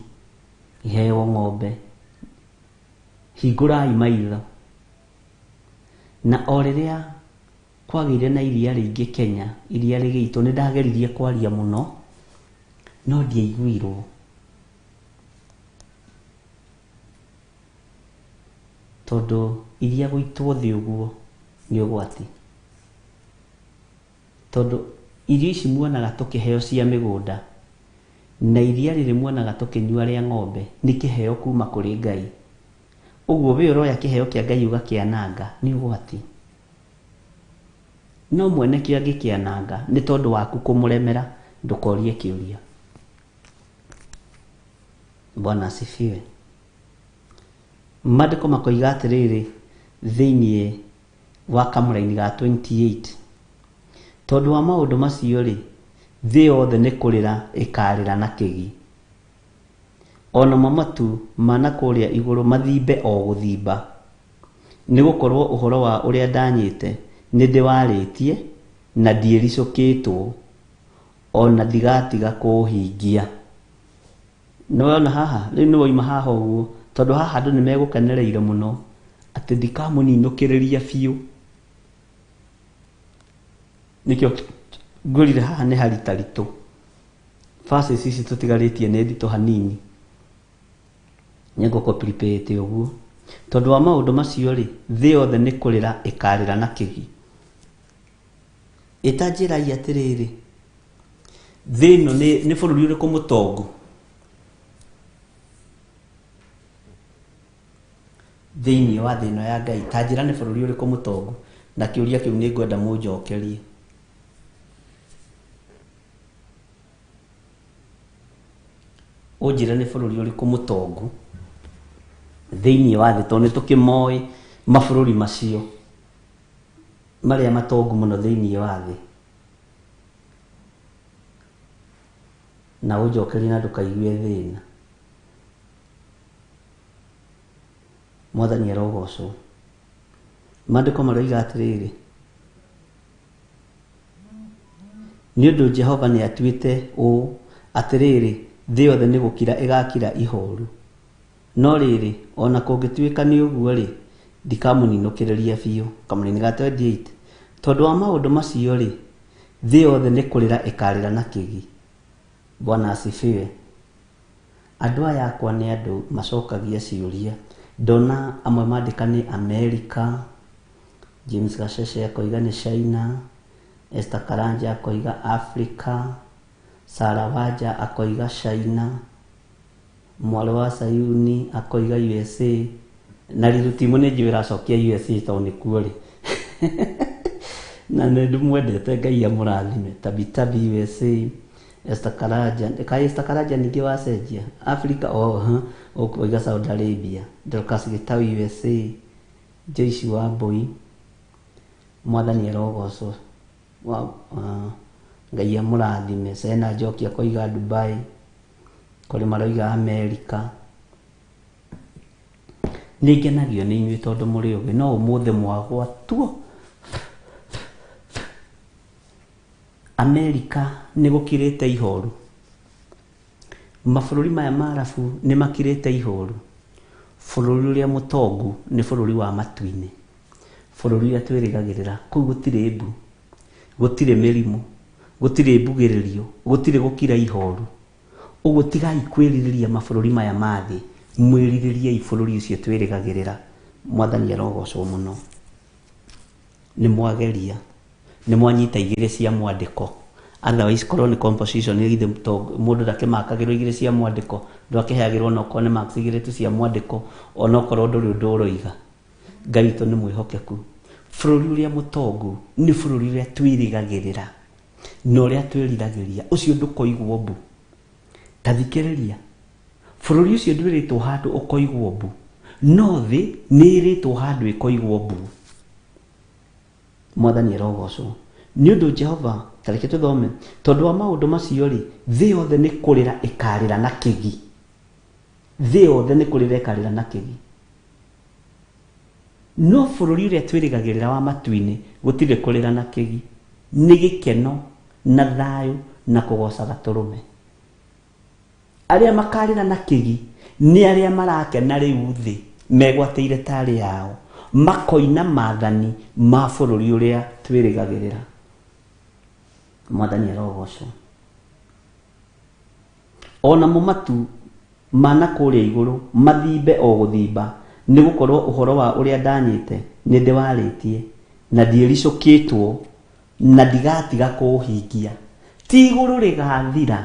B: iheo ng'ombe. Hingũrai maitho. Na o rĩrĩa kwagĩire na iria rĩingĩ Kenya, iria rĩgĩitwo, nĩ ndageririe kwaria mũno, no ndiaiguirwo. Tondũ iria gũitwo thĩ ũguo nĩ ũgwati. Tondũ irio ici muonaga tũkĩheo cia mĩgũnda, na iria rĩrĩ muonaga tũkĩnyua rĩa ng'ombe, nĩ kĩheo kuma kũrĩ Ngai. Ũguo we ũroya kĩheo kĩa Ngai ũgakĩananga, nĩ ũgwati. No mwene kĩo angĩkĩananga, nĩ tondũ waku kũmũremera, ndũkorie kĩũria. Bwana asifiwe. Maandĩko makoiga atĩrĩrĩ thĩinĩ wa kamũraini ga 28, tondũ wa maũndũ macio rĩ, thĩ yothe nĩ kũrĩra ĩkarĩra na kĩgi, onamo matu ma na kũrĩa igũrũ mathimbe o gũthimba, nĩ gũkorwo ũhoro wa ũrĩa ndanyĩte nĩ ndĩwarĩtie na ndiĩricũkĩtwo, ona ndigatiga kũũhingia. Nĩ wona haha, rĩu nĩ woima haha ũguo, tondũ haha andũ nĩ megũkenereire mũno atĩ ndikamũninũkĩrĩria biũ. Nĩkĩo ngwĩrire haha nĩ haritaritũ. Verses ici tũtigarĩtie nĩ nditũ hanini. Nĩ ngũkũ ũguo. Tondũ wa maũndũ macio rĩ, thĩ yothe nĩ kũrĩra ĩkarĩra na kĩgi. Ĩtanjĩrai atĩrĩrĩ, thĩ ĩno nĩ bũrũri ũrĩkũ mũtongu? Thĩinĩ wa thĩ ĩno ya Ngai, ta njĩra nĩ bũrũri ũrĩkũ mũtongu? Na kĩũria kĩu nĩ ngwenda mũnjokerie. Ũnjĩre nĩ bũrũri ũrĩkũ mũtongu thĩinĩ wa thĩ, tondũ nĩ tũkĩmoĩ mabũrũri macio marĩa matongu mũno thĩinĩ wa thĩ. Na ũnjokerie na ndũkaigue thĩna. Mwathani arogocwo. Maandĩko maroiga atĩrĩrĩ, nĩ ũndũ Jehova nĩ atuĩte ũũ, atĩrĩrĩ, thĩ yothe nĩ gũkira ĩgakira ihoru. No rĩrĩ, ona kũngĩtuĩka nĩ ũguo rĩ, ndikamũninũkĩrĩria biũ. Kamũraini ga 28. Tondũ wa maũndũ macio rĩ, thĩ yothe nĩ kũrĩra ĩkarĩra na kĩgi. Bwana asifiwe. Andũ aya akwa nĩ andũ macokagia ciũria. Ndona amwe mandĩka nĩ America, James Gachece akoiga nĩ China, Esther Karanja akoiga Africa, Sarah Wanja akoiga China, mwarĩ wa Sayuni akoiga USA, na Riru Timu nĩ njũĩ ĩracokia USA tondũ nĩkuo rĩ. Na nĩ ndĩmwendete Ngai amũrathime. Tabi Tabi USA, Esther Karanja, kaĩ Esther Karanja ningĩ wacenjia Africa, oh, ũkoiga Saudi Arabia, Dorcas Gitau USA, Joyce Wambui, Mwathani arogocwo. Ngai amũrathime. Sena Njoki akoiga Dubai, kũrĩ maroiga America. Nĩ ngenagio nĩ inyuĩ tondũ mũrĩ ũgĩ, no ũmũthĩ mwagwatwo. America nĩ gũkirĩte ihoru. Mabũrũri maya ma Arabu nĩ makirĩte ihoru. Bũrũri ũrĩa mũtongu nĩ bũrũri wa matu-inĩ. Bũrũri ũrĩa twĩrĩgagĩrĩra, kũu gũtirĩ mbu, gũtirĩ mĩrimũ, gũtirĩ mbugĩrĩrio, gũtirĩ gũkira ihoru. Ũguo tigai kwĩrirĩria mabũrũri maya ma thĩ, mwĩrirĩriei bũrũri ũcio twĩrĩgagĩrĩra. Mwathani arogocwo mũno. Nĩ mwageria, nĩ mwanyita igĩrĩ cia mwandĩko. Otherwise korwo nĩ composition githĩ to mũndũ ndakĩmakagĩrwo igĩrĩ cia mwandĩko, ndwakĩheagĩrwo onokorwo nĩ marks igĩrĩ tu cia mwandĩko, onokorwo ndũrĩ ũndũ ũroiga. Ngai witũ nĩ mwĩhokeku. Bũrũri ũrĩa mũtongu nĩ bũrũri ũrĩa twĩrĩgagĩrĩra na ũrĩa twĩriragĩria, ũcio ndũkoigwo mbu. Ta thikĩrĩria, bũrũri ũcio ndwĩrĩtwo handũ ũkoigwo mbu, no thĩ nĩ ĩrĩtwo handũ ĩkoigwo mbu. Mwathani arogocwo. Nĩ ũndũ Jehova, ta reke tũthome, tondũ wa maũndũ macio rĩ, thĩ yothe nĩ kũrĩra ĩkarĩra na kĩgi. Thĩ yothe nĩ kũrĩra ĩkarĩra na kĩgi. No bũrũri ũrĩa twĩrĩgagĩrĩra wa matu-inĩ gũtirĩ kũrĩra na kĩgi. Nĩ gĩkeno na thayũ na kũgoca gatũrũme. Arĩa makarĩra na kĩgi nĩ arĩa marakena rĩu thĩ megwatĩire tarĩ yao, makoina maathani ma bũrũri ũrĩa twĩrĩgagĩrĩra. Mwathani arogocwo. Ona mo matu ma na kũrĩa igũrũ mathimbe o gũthimba, nĩ gũkorwo ũhoro wa ũrĩa ndanyĩte nĩ ndĩwarĩtie, na ndiĩricũkĩtwo na ndigatiga kũũhingia. Ti igũrũ rĩgathira,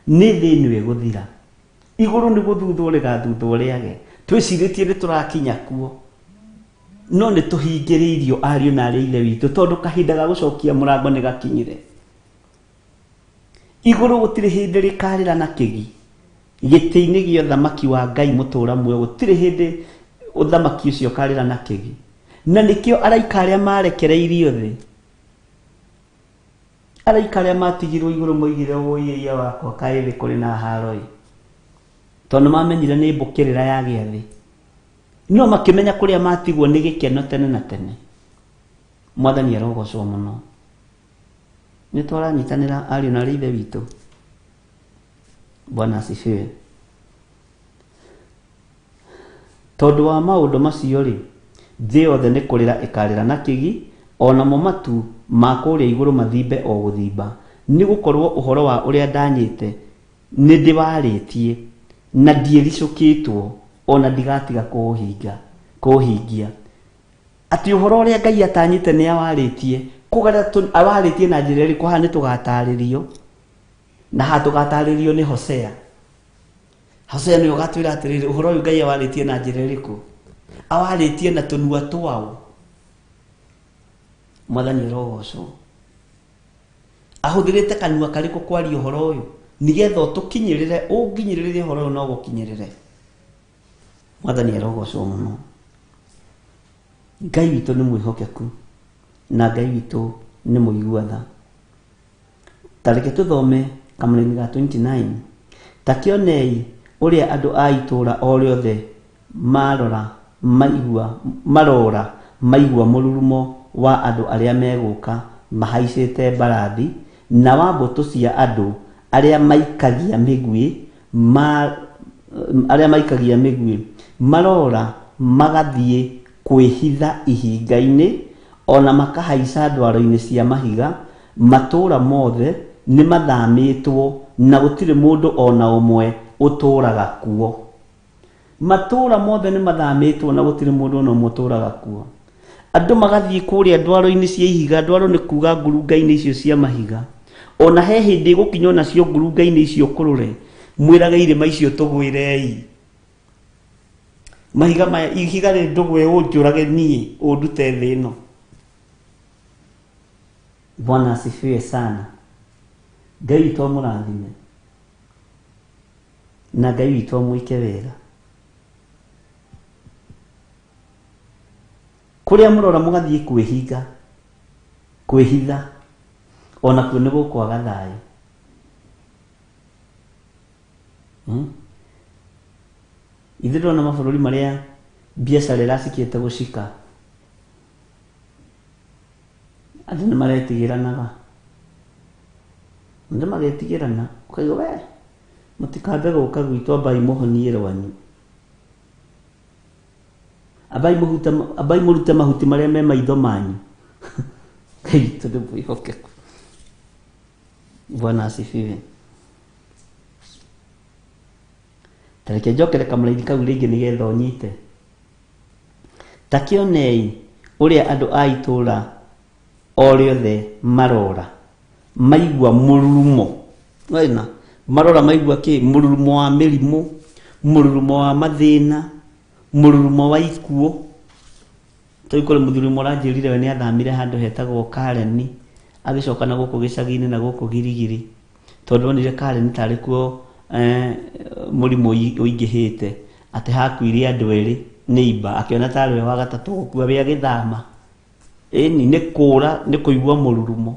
B: nĩ thĩ ĩno ĩgũthira. Igũrũ nĩ gũthuthwo rĩgathuthwo rĩage. Twĩcirĩtie nĩ tũrakinya kuo, no nĩ tũhingĩrĩirio ariũ na arĩ a ithe witũ, tondũ kahinda ga gũcokia mũrango nĩ gakinyire. Igũrũ gũtirĩ hĩndĩ rĩkarĩra na kĩgi. Gĩtĩ-inĩ gĩa ũthamaki wa Ngai mũtũũra muoyo gũtirĩ hĩndĩ ũthamaki ũcio ũkarĩra na kĩgi. Na nĩkĩo araika arĩa marekereirio thĩ, araika arĩa matigirwo igũrũ moigire ũĩ ĩia wakwa kaĩ thĩ kũrĩ na haro ĩ, tondũ mamenyire nĩ mbũkĩrĩra ya gĩathĩ, no makĩmenya kũrĩa matigwo nĩ gĩkeno tene na tene. Mwathani arogocwo mũno. Nĩ twaranyitanĩra ariũ na arĩ ithe witũ. Bwana asifiwe. Tondũ wa maũndũ macio rĩ, thĩ yothe nĩ kũrĩra ĩkarĩra na kĩgi, onamo matu ma kũrĩa igũrũ mathimbe o gũthimba, nĩ gũkorwo ũhoro wa ũrĩa ndanyĩte nĩ ndĩwarĩtie, na ndiĩricũkĩtwo, ona ndigatiga kũũhingia. Atĩ ũhoro ũrĩa Ngai atanyĩte nĩ awarĩtie, kũgerera awarĩtie na njĩra ĩrĩkũ? Haha nĩ tũgatarĩrio, na haha tũgatarĩrio nĩ Hosea. Hosea nĩwe ũgatwĩra atĩrĩrĩ, ũhoro ũyũ Ngai awarĩtie na njĩra ĩrĩkũ? Awarĩtie na tũnua twao. Mwathani arogocwo. Ahũthĩrĩte kanua karĩkũ kwaria ũhoro ũyũ? Nĩgetha ũtũkinyĩrĩre, ũnginyĩrĩre ũhoro ũyũ no gũkinyĩrĩre. Mwathani arogocwo mũno. Ngai witũ nĩ mwĩhokeku, na Ngai witũ nĩ mũigua tha. Ta reke tũthome kamũraini ga 29. Ta kĩonei ũrĩa andũ a itũũra o rĩothe marora maigua, marora maigua mũrurumo wa andũ arĩa megũka mahaicĩte mbarathi, na wa mbũtũ cia andũ arĩa maikagia mĩguĩ, arĩa maikagia mĩguĩ, marora magathiĩ kwĩhitha ihinga-inĩ, ona makahaica ndwaro-inĩ cia mahiga. Matũũra mothe nĩ mathamĩtwo, na gũtirĩ mũndũ ona ũmwe ũtũũraga kuo. Matũũra mothe nĩ mathamĩtwo, na gũtirĩ mũndũ ona ũmwe ũtũũraga kuo. Andũ magathiĩ kũrĩa ndwaro-inĩ cia ihiga, ndwaro nĩ kuga ngurunga-inĩ icio cia mahiga. Ona he hĩndĩ ĩgũkinya onacio ngurunga-inĩ icio kũrũre, mwĩrage irĩma icio tũgwĩrei. Mahiga maya, ihiga rĩrĩ ndũgwe ũnjũrage niĩ, ũndute thĩ ĩno. Bwana asifiwe sana. Ngai witũ amũrathime, na Ngai witũ amwĩke wega. Kũrĩa mũrora mũgathiĩ kwĩhinga, kwĩhitha, onakuo nĩ gũkwaga thayũ. Ithuĩ ndĩrona mabũrũri marĩa biacara ĩracikĩte gũcika, andũ nĩ maretigĩranaga. Andũ magetigĩrana, ũkaigua we mũtikambe gũka gwitũ, ambai mũhonie rwanyu. Ambai mũhute, ambai mũrute mahuti marĩa me maitho manyu. Ngai witũ nĩ mwĩhokeku. Bwana asifiwe. Ta reke njokere kamũraini kau rĩngĩ nĩgetha ũnyite. Ta kĩonei ũrĩa andũ a itũũra o rĩothe marora maigua mũrurumo. Wena marora maigua kĩ? Mũrurumo wa mĩrimũ, mũrurumo wa mathĩna, mũrurumo wa ikuũ. Tũrĩ kũrĩ mũthuri ũmwe ũranjĩrire we nĩ athamire handũ hetagwo Kareni agĩcoka na gũkũ gĩcagi-inĩ na gũkũ Girigiri tondũ onire Kareni tarĩ kuo mũrimũ ũingĩhĩte atĩ hakuire andũ erĩ nĩ imba akĩona tarĩ we wa gatatũ gũkua we agĩthama. Ĩni nĩ kũra nĩ kũigua mũrurumo.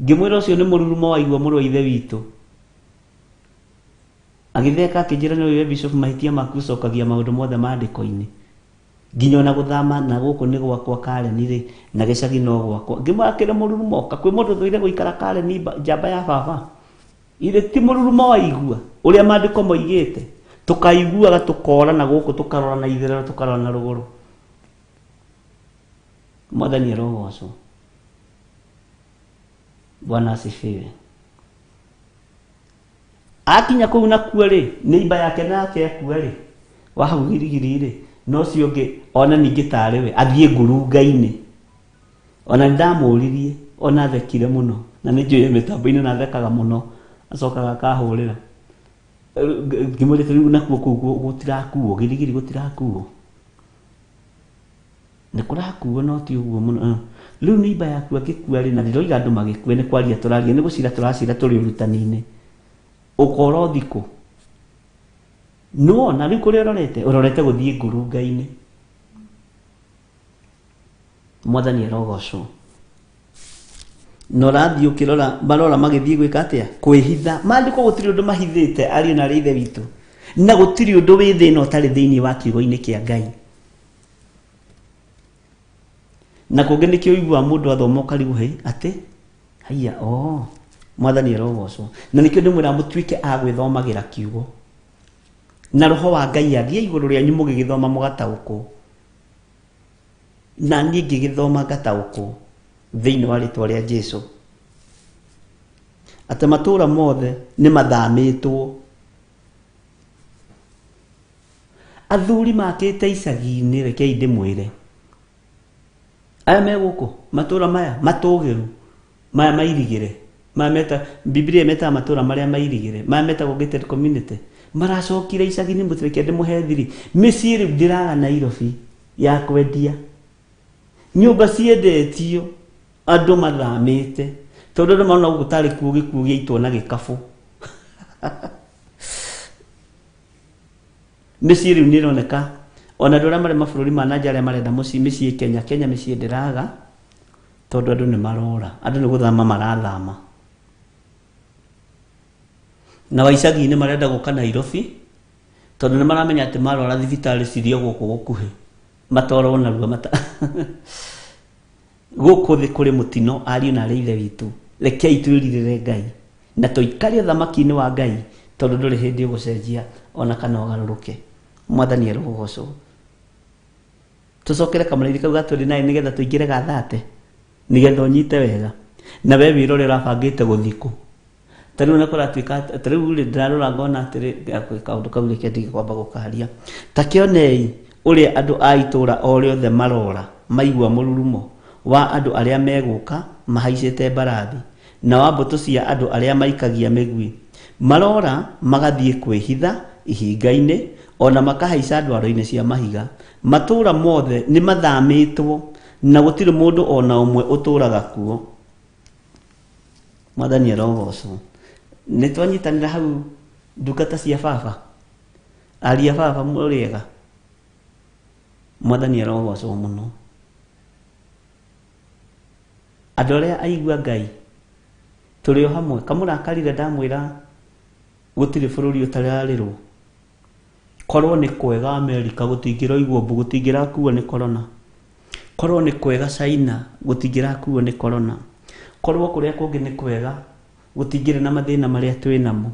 B: Ngĩmwĩra ũcio nĩ mũrurumo waigua mũrũ wa ithe witũ. Agĩtheka akĩnjĩra nĩ we bishop mahĩtia maku ũcokagia maũndũ mothe maandĩko-inĩ. Nginya ona gũthama na gũkũ nĩ gwakwa Kareni rĩ na gĩcagi no gwakwa. Ngĩmwĩra kĩrĩ mũrurumo ka kwĩ mũndũ ũthũire gũikara Kareni njamba ya baba. Ithe ti mũrurumo waigua ũrĩa maandĩko moigĩte. Tũkaiguaga tũkora na gũkũ tũkarora na itherero tũkarora na rũgũrũ. Mwathani arogocwo. Bwana asifiwe. Akinya kũu nakuo rĩ nĩ imba yake nake akua rĩ wa hau Girigiri rĩ na ũcio ũngĩ ona ningĩ tarĩ we athiĩ ngurunga-inĩ. Ona nĩ ndamũririe ona athekire mũno na nĩ njũĩ mĩtambo-inĩ na athekaga mũno acokaga akahũrĩra. Ngĩmwĩra rĩu nakuo kũu gũtirakuo Girigiri gũtirakuo. Nĩ kũrakuo no ti ũguo mũno. Rĩu nĩ imba yaku angĩkua rĩ na ndiroiga andũ magĩkue nĩ kwaria tũraria nĩ gũcira tũracira tũrĩ ũrutani-inĩ. Ũkora ũthikũ. Nĩwona rĩu kũrĩa ũrorete ũrorete gũthiĩ ngurunga-inĩ. Mwathani arogocwo. Na ũrathiĩ ũkĩrora marora magĩthiĩ gwĩka atĩa? Kwĩhitha. Maandĩko gũtirĩ ũndũ mahithĩte ariũ na arĩ ithe witũ. Na gũtirĩ ũndũ wĩ thĩna ũtarĩ thĩinĩ wa kiugo-inĩ kĩa Ngai. Na kũngĩ nĩkĩo ũiguaga mũndũ athoma ũkarigwo hĩ atĩ haiya oh Mwathani arogocwo. Na nĩkĩo ndĩmwĩraga mũtuĩke a gwĩthomagĩra kiugo. Na roho wa Ngai athiĩ igũrũ rĩanyu mũgĩgĩthoma mũgataũkwo. Na niĩ ngĩgĩthoma ngataũkwo thĩinĩ wa rĩtwa rĩa Jesu. Atĩ matũũra mothe nĩ mathamĩtwo. Athuri makĩte icagi-inĩ rekei ndĩmwĩre. Aya me gũkũ matũũra maya matũgĩru maya mairigĩre maya meta Biblia metaga matũũra marĩa mairigĩre maya metagwo gated community maracokire icagi-inĩ mũtireke ndĩmũhe thiri. Mĩciĩ rĩu ndĩraga Nairobi ya kwendia. Nyũmba ciendetio andũ mathamĩte tondũ andũ marona gũkũ tarĩ kuo gĩkuũ gĩaitwo na gĩkabũ. Mĩciĩ rĩu nĩ ĩroneka ona andũ arĩa marĩ mabũrũri ma nanja arĩa marenda mũciĩ mĩciĩ Kenya Kenya mĩciĩ ndĩraga tondũ andũ nĩ marora andũ nĩ gũthama marathama. Na wa icagi-inĩ marenda gũka Nairobi tondũ nĩ maramenya atĩ marwara thibitarĩ cirĩ o gũkũ gũkuhĩ matwarwo narua mata gũkũ thĩ kũrĩ mũtino ariũ na arĩ ithe witũ. Rekei twĩrirĩre Ngai na tũikare ũthamaki-inĩ wa Ngai tondũ ndũrĩ hĩndĩ ũgũcenjia ona kana ũgarũrũke. Mwathani arogocwo. Tũcokere kamũraini kau ga 29 nĩgetha tũingĩre ga 30 nĩgetha ũnyite wega. Na we wĩrore ũrabangĩte gũthiĩ kũ. Ta rĩu na kũratuĩka ta rĩu rĩ ndĩrarora ngona atĩrĩ kaũndũ kau reke ndige kwamba gũkaria. Ta kĩonei ũrĩa andũ a itũũra o rĩothe marora maigua mũrurumo wa andũ arĩa megũka mahaicĩte mbarathi na wa mbũtũ cia andũ arĩa maikagia mĩguĩ. Marora magathiĩ kwĩhitha ihinga-inĩ ona makahaica ndwaro-inĩ cia mahiga. Matũũra mothe nĩ mathamĩtwo na gũtirĩ mũndũ ona ũmwe ũtũũraga kuo. Mwathani arogocwo. Nĩ twanyitanĩra hau ndungata cia baba. Aria baba mũrĩega. Mwathani arogocwo mũno. Andũ arĩa aigua Ngai tũrĩ o hamwe. Kamũrakarire ndamwĩra gũtirĩ bũrũri ũtararĩrwo. Korwo nĩ kwega Amerika gũtingĩroigwo mbu gũtingĩrakuo nĩ corona. Korwo nĩ kwega China gũtingĩrakuo nĩ corona. Korwo kũrĩa kũngĩ nĩ kwega gũtingĩrĩ na mathĩna marĩa twĩ namo.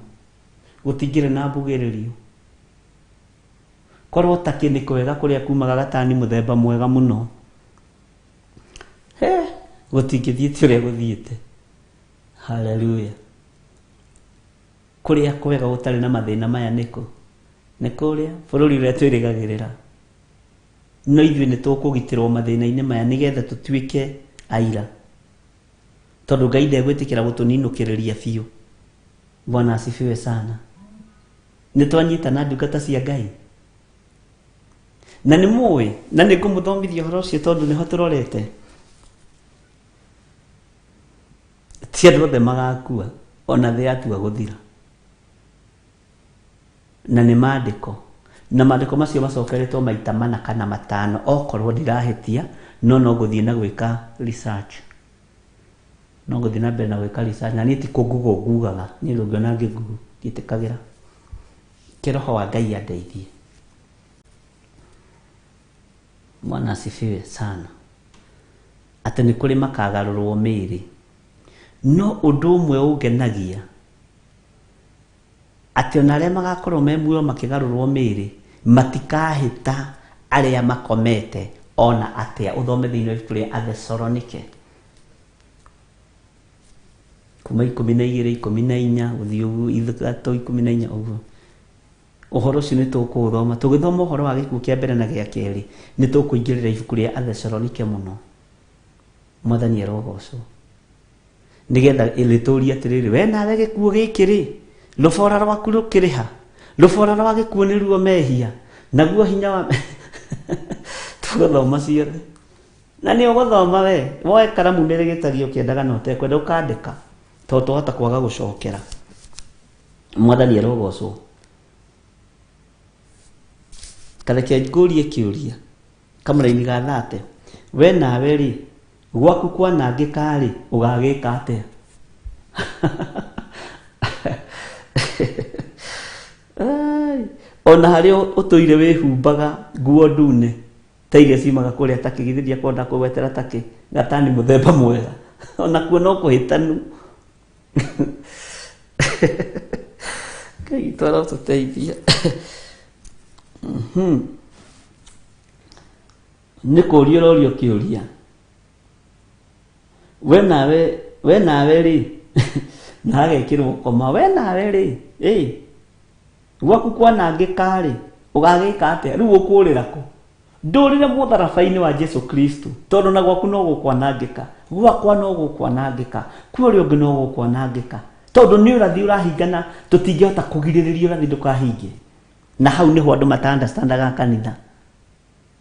B: Gũtingĩrĩ na mbugĩrĩrio. Korwo takĩ nĩ kwega kũrĩa kumaga gatani mũthemba mwega mũno. He, gũtingĩthiĩte ũrĩa gũthiĩte. Haleluya. Kũrĩa kwega gũtarĩ na mathĩna maya nĩkũ? Nĩ kũrĩa bũrũri ũrĩa twĩrĩgagĩrĩra. No ithuĩ nĩ tũkũgitĩrwo mathĩna-inĩ maya nĩgetha tũtuĩke aira. Tondũ Ngai ndegwĩtĩkĩra gũtũninũkĩrĩria biũ. Bwana asifiwe sana. Nĩ twanyitana ndungata cia Ngai. Na nĩ mũĩ, na nĩ ngũmũthomithia ũhoro ũcio tondũ nĩho tũrorete. Ti andũ othe magakua, ona thĩ yatua gũthira. Na nĩ maandĩko. Na maandĩko macio macokeretwo maita mana kana matano, okorwo ndirahĩtia, no no ngũthiĩ na gwĩka research. No ngũthiĩ na mbere na gwĩka research. Na niĩ ti kũ-google ngugaga, niĩ ndũngĩona ngĩ-google, ndiĩtĩkagĩra. Kĩroho wa Ngai andeithie. Bwana asifiwe sana. Atĩ nĩ kũrĩ makagarũrwo mĩĩrĩ. No ũndũ ũmwe ũngenagia, atĩ ona arĩa magakorwo me muoyo makĩgarũrwo mĩĩrĩ, matikahĩta arĩa makomete ona atĩa. Ũthome thĩinĩ wa ibuku rĩa Athesalonike. Kuma 12, 14, gũthiĩ ũguo, 3, 14, ũguo. Ũhoro ũcio nĩ tũkũũthoma. Tũgĩthoma ũhoro wa gĩkuũ kĩa mbere na gĩa kerĩ, nĩ tũkũingĩrĩra ibuku rĩa Athesalonike mũno. Mwathani arogocwo. Nĩgetha rĩtũrie atĩrĩrĩ, we nawe gĩkuũ gĩkĩ rĩ, rũbora rwaku rũkĩrĩha? Rũbora rwa gĩkuũ nĩruo mehia, naguo hinya wa tũgũthoma ciothe. Na nĩ ũgũthoma we, woe karamu nĩ rĩgĩtagio ũkĩendaga na ũtekwenda ũkandĩka, tondũ twahota kwaga gũcokera. Mwathani arogocwo. Kareke ngũrie kĩũria, kamũraini ga thate. We nawe rĩ, gwaku kwanangĩka rĩ, ũgagĩka atĩa? Ona harĩa ũtũire wĩhumbaga nguo ndune, ta iria ciumaga kũrĩa takĩ, githĩ ndiakwenda kũgwetera takĩ, gatani mũthemba mwega. Ona kuo no kũhĩtanu. Ngai witũ arotũteithia. Nĩ kũũria ũrorio kĩũria. We nawe, we nawe rĩ, na hagekĩrwo koma, we nawe rĩ, ĩ, gwaku kwanangĩka rĩ, ũgagĩka atĩa? Rĩu ũkũũrĩra kũ? Ndũrĩre mũtharaba-inĩ wa Jesu Kristo, tondũ na gwaku no gũkwanangĩka, gwakwa no gũkwanangĩka, kwĩ ũrĩa ũngĩ no gũkwanangĩka. Tondũ nĩ ũrathi ũrahingana, tũtingĩhota kũgirĩrĩria ũrathi ndũkahinge. Na hau nĩho andũ mata-understandaga kanitha.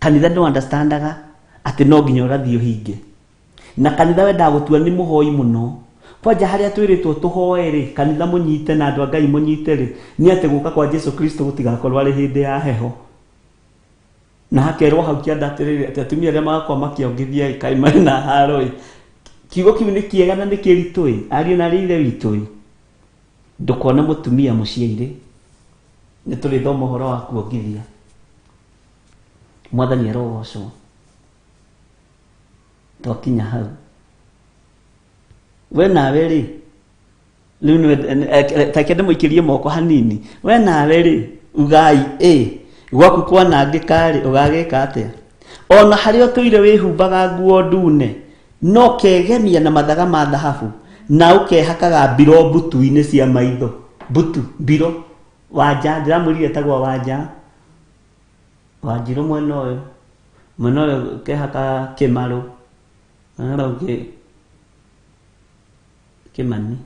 B: Kanitha ndũ understandaga atĩ no nginya ũrathi ũhinge. Na kanitha wendaga gũtua nĩ mũhoi mũno. Kwanja harĩa twĩrĩtwo tũhoe rĩ, kanitha mũnyite na andũ a Ngai mũnyite rĩ, nĩ atĩ gũka kwa Jesu Kristo gũtigakorwo arĩ hĩndĩ ya heho. Na hakerwo hau kĩanda atĩrĩrĩ, atĩ atumia arĩa magakorwo makĩongithia ĩ, kaĩ marĩ na haro ĩ. Kiugo kĩu nĩ kĩega na nĩ kĩritũ ĩ, ariũ na arĩ ithe witũ ĩ. Ndũkone mũtumia mũciairĩ. Nĩ tũrĩthoma ũhoro wa kuongithia. Mwathani arogocwo. Twakinya hau. We nawe rĩ, rĩu nĩwe, take ndĩmũikĩrie moko hanini. We nawe rĩ, ugai ĩ, gwaku kwanangĩka rĩ, ũgagĩka atĩa? Ona harĩa ũtũire wĩhumbaga nguo ndune, no kegemia na mathaga ma thahabu, na ũkehakaga mbiro mbutu-inĩ cia maitho. Mbutu, mbiro, wanja, ndĩramwĩrire etagwo wanja. Wanjirũ mwena ũyũ, mwena ũyũ kehaka kĩmarũ, mwena ũyũ ũngĩ kĩmani.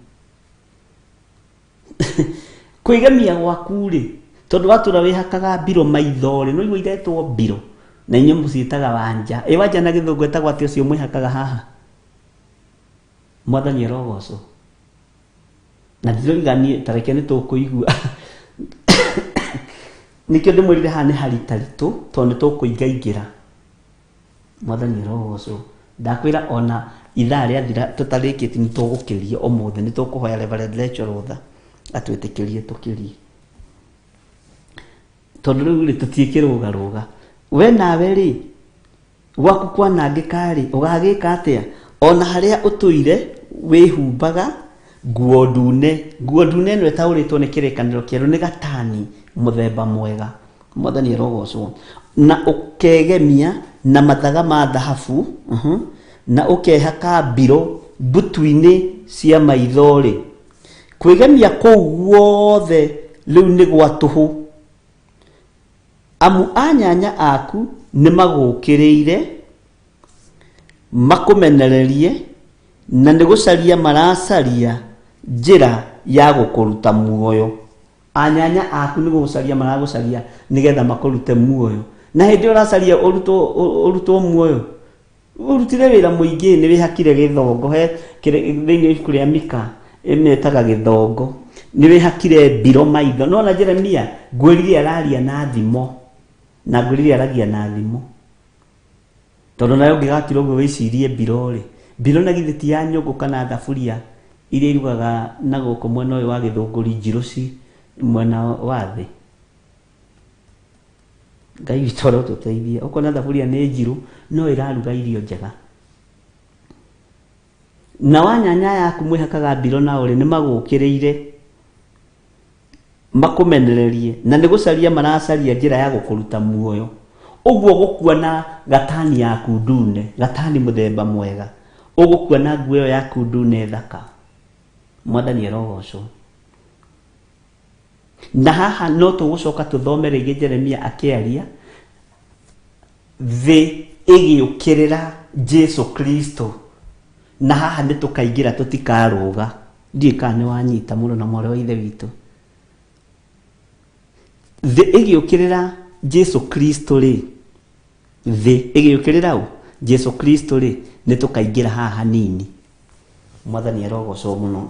B: Kwĩgemia gwaku rĩ, tondũ watũra wĩhakaga mbiro maitho rĩ, no igua iretwo mbiro, na inyuĩ mũciĩtaga wanja. Ĩ wanja na gĩthũngũ etagwo atĩa ũcio mwĩhakaga haha? Mwathani arogocwo. Na ndiroiga niĩ, ta reke nĩ tũkũigua. Nĩkĩo ndĩmwĩrire haha nĩ haritaritũ, tondũ nĩ tũkũingaingĩra. Mwathani arogocwo. Ndakwĩra ona ithaa rĩathira tũtarĩkĩtie nĩ tũgũkĩria ũmũthĩ, nĩ tũkũhoya Reverend Rachel rũtha atwĩtĩkĩrie tũkĩrie. Tondũ rĩu rĩ tũtiĩkĩrũgarũga. We nawe rĩ, gwaku kwanangĩka rĩ, ũgagĩka atĩa? Ona harĩa ũtũire wĩhumbaga nguo ndune. Nguo ndune ĩno ĩtaũrĩtwo nĩ kĩrĩkanĩro kĩerũ nĩ gatani mũthemba mwega. Mwathani arogocwo. Na ũkegemia na mathaga ma thahabu, na ũkehaka mbiro mbutu-inĩ cia maitho-rĩ, kwĩgemia kũu guothe rĩu nĩ gwa tũhũ. Amu anyanya aku nĩ magũũkĩrĩire, makũmenererie, na nĩ gũcaria maracaria njĩra ya gũkũruta muoyo. Anyanya aku nĩ gũgũcaria maragũcaria nĩgetha makũrute muoyo. Na hĩndĩ ĩyo ũracaria ũrutwo ũrutwo muoyo, ũrutire wĩra mũingĩ, nĩ wĩhakire gĩthongo he thĩinĩ wa ibuku rĩa Mika ĩmetaga gĩthongo, nĩ wĩhakire mbiro maitho. Nĩwona Jeremia ngwĩrire araria na thimo, na ngwĩrire aragia na thimo. Tondũ nawe ũngĩgakira ũguo wĩcirie mbiro rĩ, mbiro na githĩ ti ya nyũngũ kana thaburia iria irugaga na gũkũ mwena ũyũ wa gĩthũngũri njirũ ci mwena wa thĩ. Ngai witũ arotũteithia. Ũkona thaburia nĩ njirũ no ĩraruga irio njega. Na wanyanya yaku mwĩhakaga mbiro nao rĩ, nĩ magũkĩrĩire makũmenererie na nĩ gũcaria maracaria njĩra ya gũkũruta muoyo. Ũguo ũgũkua na gatani yaku ndune, gatani mũthemba mwega. Ũgũkua na nguo ĩyo yaku ndune thaka. Mwathani arogocwo. Na haha no tũgũcoka tũthome rĩngĩ Jeremia akĩaria thĩ ĩgĩũkĩrĩra Jesu Kristo. Na haha nĩ tũkaingĩra tũtikarũga. Ndiũĩ kana nĩ wanyita mũrũ na mwarĩ wa Ithe witũ. Thĩ ĩgĩũkĩrĩra Jesu Kristo rĩ, thĩ ĩgĩũkĩrĩra ũ? Jesu Kristo rĩ, nĩ tũkaingĩra haha hanini. Mwathani arogocwo mũno.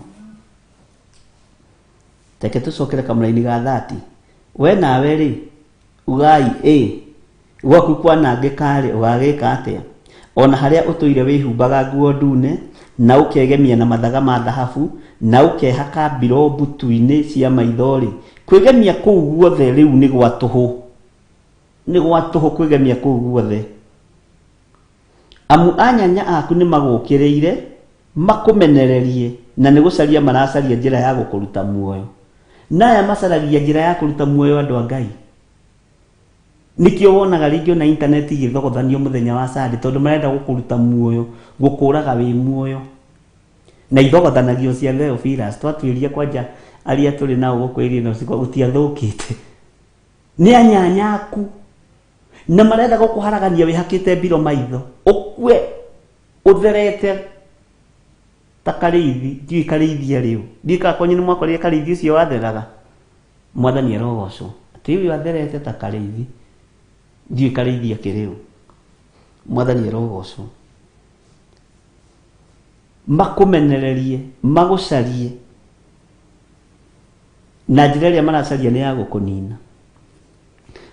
B: Reke tũcokere kamũraini ga 30. We nawe rĩ, ugai ĩ, gwaku kwanangĩka-rĩ, ũgagĩka atĩa? O na harĩa ũtũire wĩhumbaga nguo ndune, na ũkegemia na mathaga ma thahabu, na ũkehaka mbiro mbutu-inĩ cia maitho-rĩ, kwĩgemia kũu guothe rĩu nĩ gwa tũhũ. Nĩ gwa tũhũ kwĩgemia kũu guothe. Amu anyanya aku nĩmagũũkĩrĩire, makũmenererie, na nĩ gũcaria maracaria njĩra ya gũkũruta muoyo. Na aya macaragia njĩra ya kũruta muoyo andũ a Ngai. Nĩkĩo wonaga rĩngĩ ona intaneti igĩthogothanio mũthenya wa Sunday, tondũ marenda gũkũruta muoyo, gũkũraga wĩ muoyo. Na ithogothanagio cia Theophilus, twatuĩria kwanja arĩa tũrĩ nao gũkũ area ĩno gũtiathũkĩte. Nĩ anyanya aku. Na marenda gũkũharagania wĩhakĩte mbiro maitho, ũkue ũtherete ta karĩithi. Ndiũĩ karĩithi arĩ ũ, ndiũĩ kana kwanyu nĩ mwakorire karĩithi ũcio watheraga. Mwathani arogocwo. Atĩ ũyũ atherete ta karĩithi, ndiũĩ karĩithi akĩrĩ ũ. Mwathani arogocwo. Makũmenererie, magũcarie na njĩra ĩrĩa maracaria nĩ ya gũkũnina,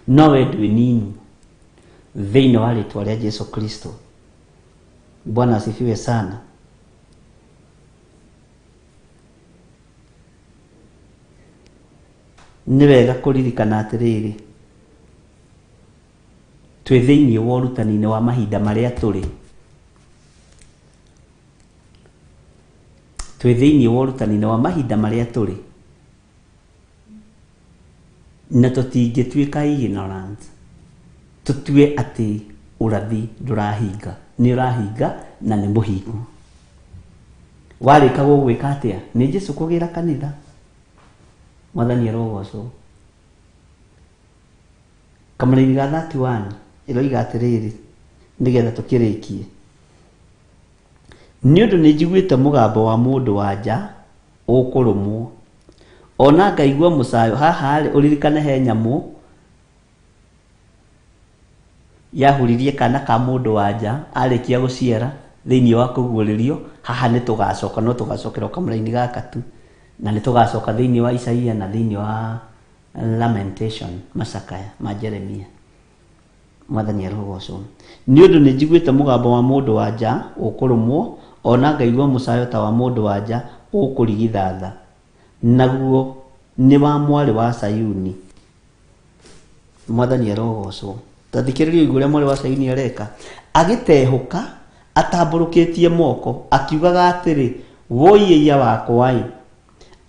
B: no we ndwĩninwo thĩinĩ wa rĩtwa rĩa Jesu Kristo. Bwana asifiwe sana. Nĩ wega kũririkana atĩrĩrĩ, twĩ thĩinĩ wa ũrutani-inĩ wa mahinda marĩa tũrĩ. Twĩ thĩinĩ wa ũrutani-inĩ wa mahinda marĩa tũrĩ. Na tũtingĩtuĩka ignorant, tũtue atĩ ũrathi ndũrahinga. Nĩ ũrahinga na nĩ mũhingu. Warĩka gũgwĩka atĩa? Nĩ Jesu kũgĩra kanitha. Mwathani arogocwo. Kamũraini ga 31 ĩroiga atĩrĩrĩ, nĩgetha tũkĩrĩkie. Nĩ ũndũ nĩ njiguĩte mũgambo wa mũndũ wa nja ũkũrũmwo, ona ngaigua mũcayo. Haha rĩ, ũririkane he nyamũ yahuririe kana ka mũndũ wa nja arĩkia gũciara thĩinĩ wa kũguũrĩrio. Haha nĩ tũgacoka, no tũgacokera kamũraini gaka tu, na nĩ tũgacoka thĩinĩ wa Isaia na thĩinĩ wa Lamentation, macakaya ma Jeremia. Mwathani arogocwo. Nĩ ũndũ nĩ njiguĩte mũgambo wa mũndũ wa nja ũkũrũmwo, ona ngaigua mũcayo ta wa mũndũ wa nja ũkũrigithatha, naguo nĩ wa mwarĩ wa Sayuni. Mwathani arogocwo. Ta thikĩrĩria ũigue ũrĩa mwarĩ wa Sayuni areka. Agĩtehũka atambũrũkĩtie moko, akiugaga atĩrĩ, wũi ĩiya wakwa-ĩ,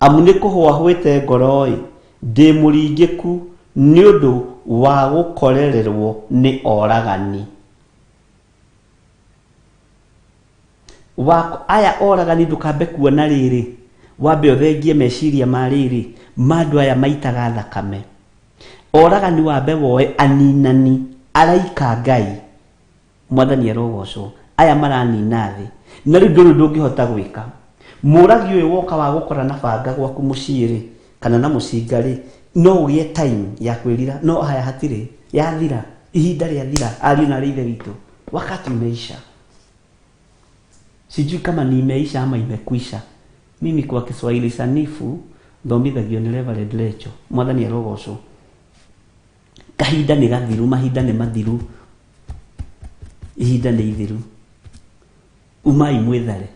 B: amu nĩ kũhũa hũĩte ngoro-ĩ, ndĩ mũringĩku Nĩ ũndũ wa gũkorererwo nĩ oragani. Wa, aya oragani ndũkambe kuona rĩrĩ, wambe ũthengie meciria ma rĩrĩ, ma andũ aya maitaga thakame. Oragani wambe woe aninani, araika Ngai. Mwathani arogocwo. Aya maranina thĩ. Na rĩu ndũrĩ ũndũ ũngĩhota gwĩka. Mũragi ũyũ woka wa gũkora na banga gwaku mũciĩ-rĩ, kana na mũcinga-rĩ, no ũgĩe time ya kwĩrira, no haya hatirĩ. Yathira. Ihinda rĩathira, ariũ na aarĩ a Ithe witũ. Wakati umeisha. Sijui kama ni imeisha ama imekwisha. Mimi kwa Kiswahili sanifu thomithagio nĩ Reverend Lecho. Mwathani arogocwo. Kahinda nĩ gathiru, mahinda nĩ mathiru. Ihinda nĩ ithiru. Umai mwĩthare.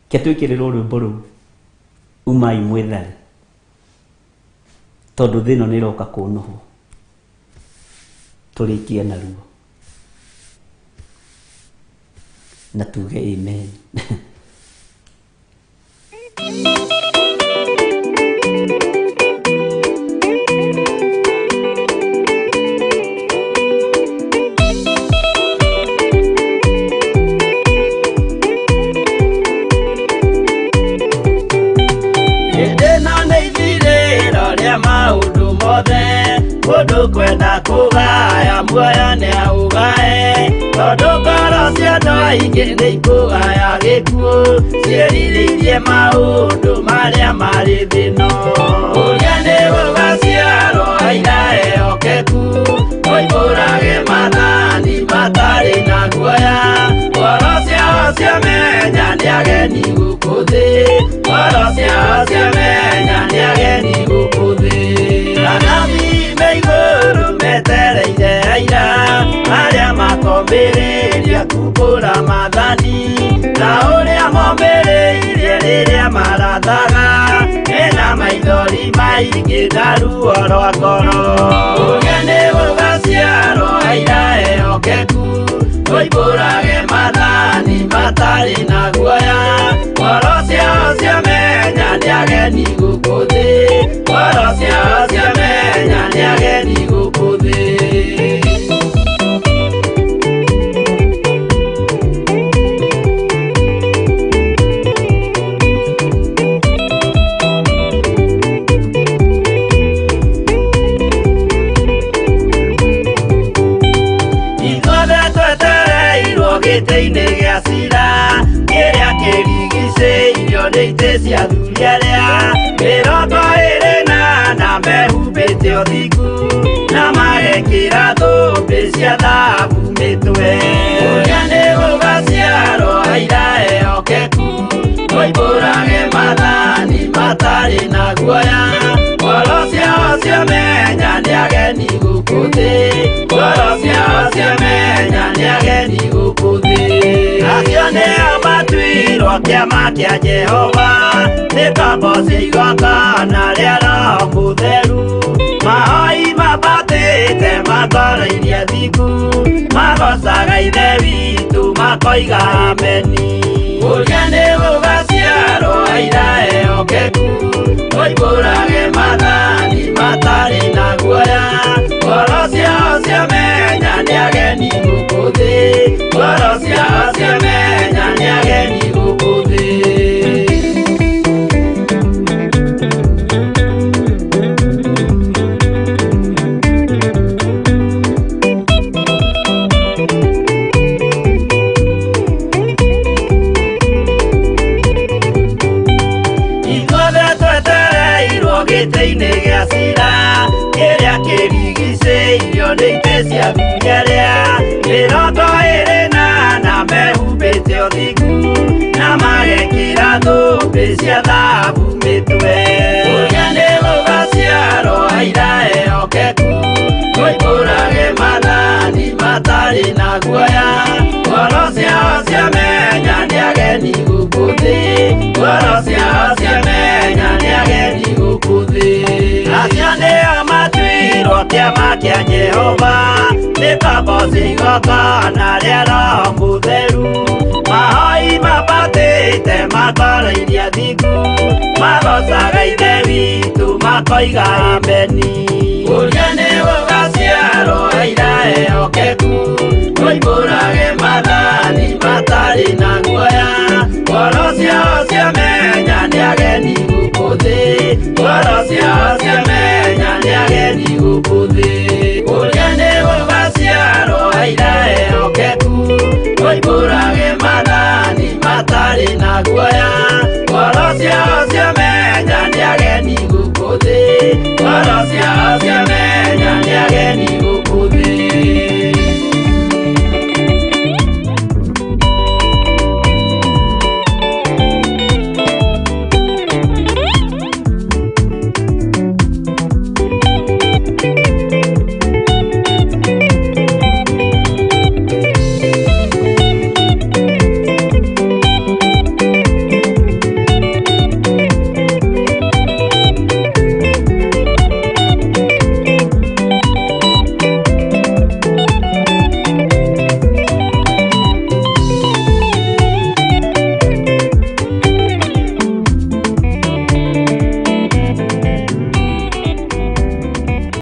B: Ke twĩkĩrĩrwo rwĩmbo rũu. Umai mwĩthare. Tondũ thĩ ĩno nĩ ĩroka kũnũhwo. Tũrĩkie naruo. Na tuge amen.
A: Hĩndĩ ĩno nĩ ithirĩro rĩa maũndũ mothe, mũndũ kwenda kũgaya muoyo nĩ aũgae, tondũ ngoro cia andũ aingĩ nĩ ikũgaya gĩkuũ, ciĩrirĩirie maũndũ marĩa marĩ thĩ ĩno. Ũrĩa nĩ gũgaciarwo aira ehokeku, moimbũrage maathani matarĩ na guoya, ngoro ciao ciamenya nĩ ageni gũkũ thĩ, ngoro ciao ciamenya nĩ ageni gũkũ thĩ. Anabii me igũrũ metereire aira, arĩa makombĩrĩria kumbũra maathani, ta ũrĩa mombĩrĩirie rĩrĩa marathaga, mena maithori maingĩ na ruo rwa ngoro. Ũrĩa nĩ gũgaciarwo aira ehokeku, moimbũrage maathani matarĩ na guoya, ngoro ciao ciamenya nĩ ageni gũkũ thĩ, ngoro ciao ciamenya nĩ ageni gũkũ thĩ. Ithuothe twetereirwo gĩtĩ-inĩ gĩa cira, kĩrĩa kĩrigicĩirio nĩ itĩ cia athuri arĩa mĩrongo ĩrĩ na ana mehumbĩte ũthingu, na magekĩra thũmbĩ cia thahabu mĩtwe. Ũrĩa nĩ gũgaciarwo aira ehokeku, moimbũrage maathani matarĩ na guoya, ngoro ciao ciamenya nĩ ageni gũkũ thĩ, ngoro ciao ciamenya nĩ ageni gũkũ thĩ. Acio nĩo matuirwo kĩama kĩa Jehova, nĩ ngombo cia igongona rĩa Roho Mũtheru, mahoi mambatĩte makoroirie thingu, magocaga Ithe witũ makoiga ameni. Ũrĩa nĩ gũgaciarwo aira ehokeku, moimbũrage maathani matarĩ na guoya, ngoro ciao ciamenya nĩ ageni gũkũ thĩ, ngoro ciao ciamenya nĩ ageni gũkũ thĩ. Ithuothe twetereirwo gĩtĩ-inĩ gĩa cira, kĩrĩa kĩrigicĩirio nĩ itĩ cia athuri arĩa mĩrongo ĩrĩ na ana mehumbĩte ũthingu, na magekĩra thũmbĩ cia thahabu mĩtwe. Ũrĩa nĩ gũgaciarwo aira ehokeku, moimbũrage maathani matarĩ na guoya, ngoro ciao ciamenya nĩ ageni gũkũ thĩ, ngoro ciao ciamenya nĩ ageni gũkũ thĩ. Acio nĩo matuirwo kĩama kĩa Jehova, nĩ ngombo cia igongona rĩa Roho Mũtheru, mahoi mambatĩte makoroirie thingu, magocaga Ithe witũ makoiga ameni. Ũrĩa nĩ gũgaciarwo Matarĩ na guoya, ngoro ciao ciamenya nĩ ageni gũkũ thĩ, ngoro ciao ciamenya nĩ ageni gũkũ thĩ. Kũrĩa nĩ gũgaciarwo aira ehokeku, moimbũrage maathani matarĩ na guoya.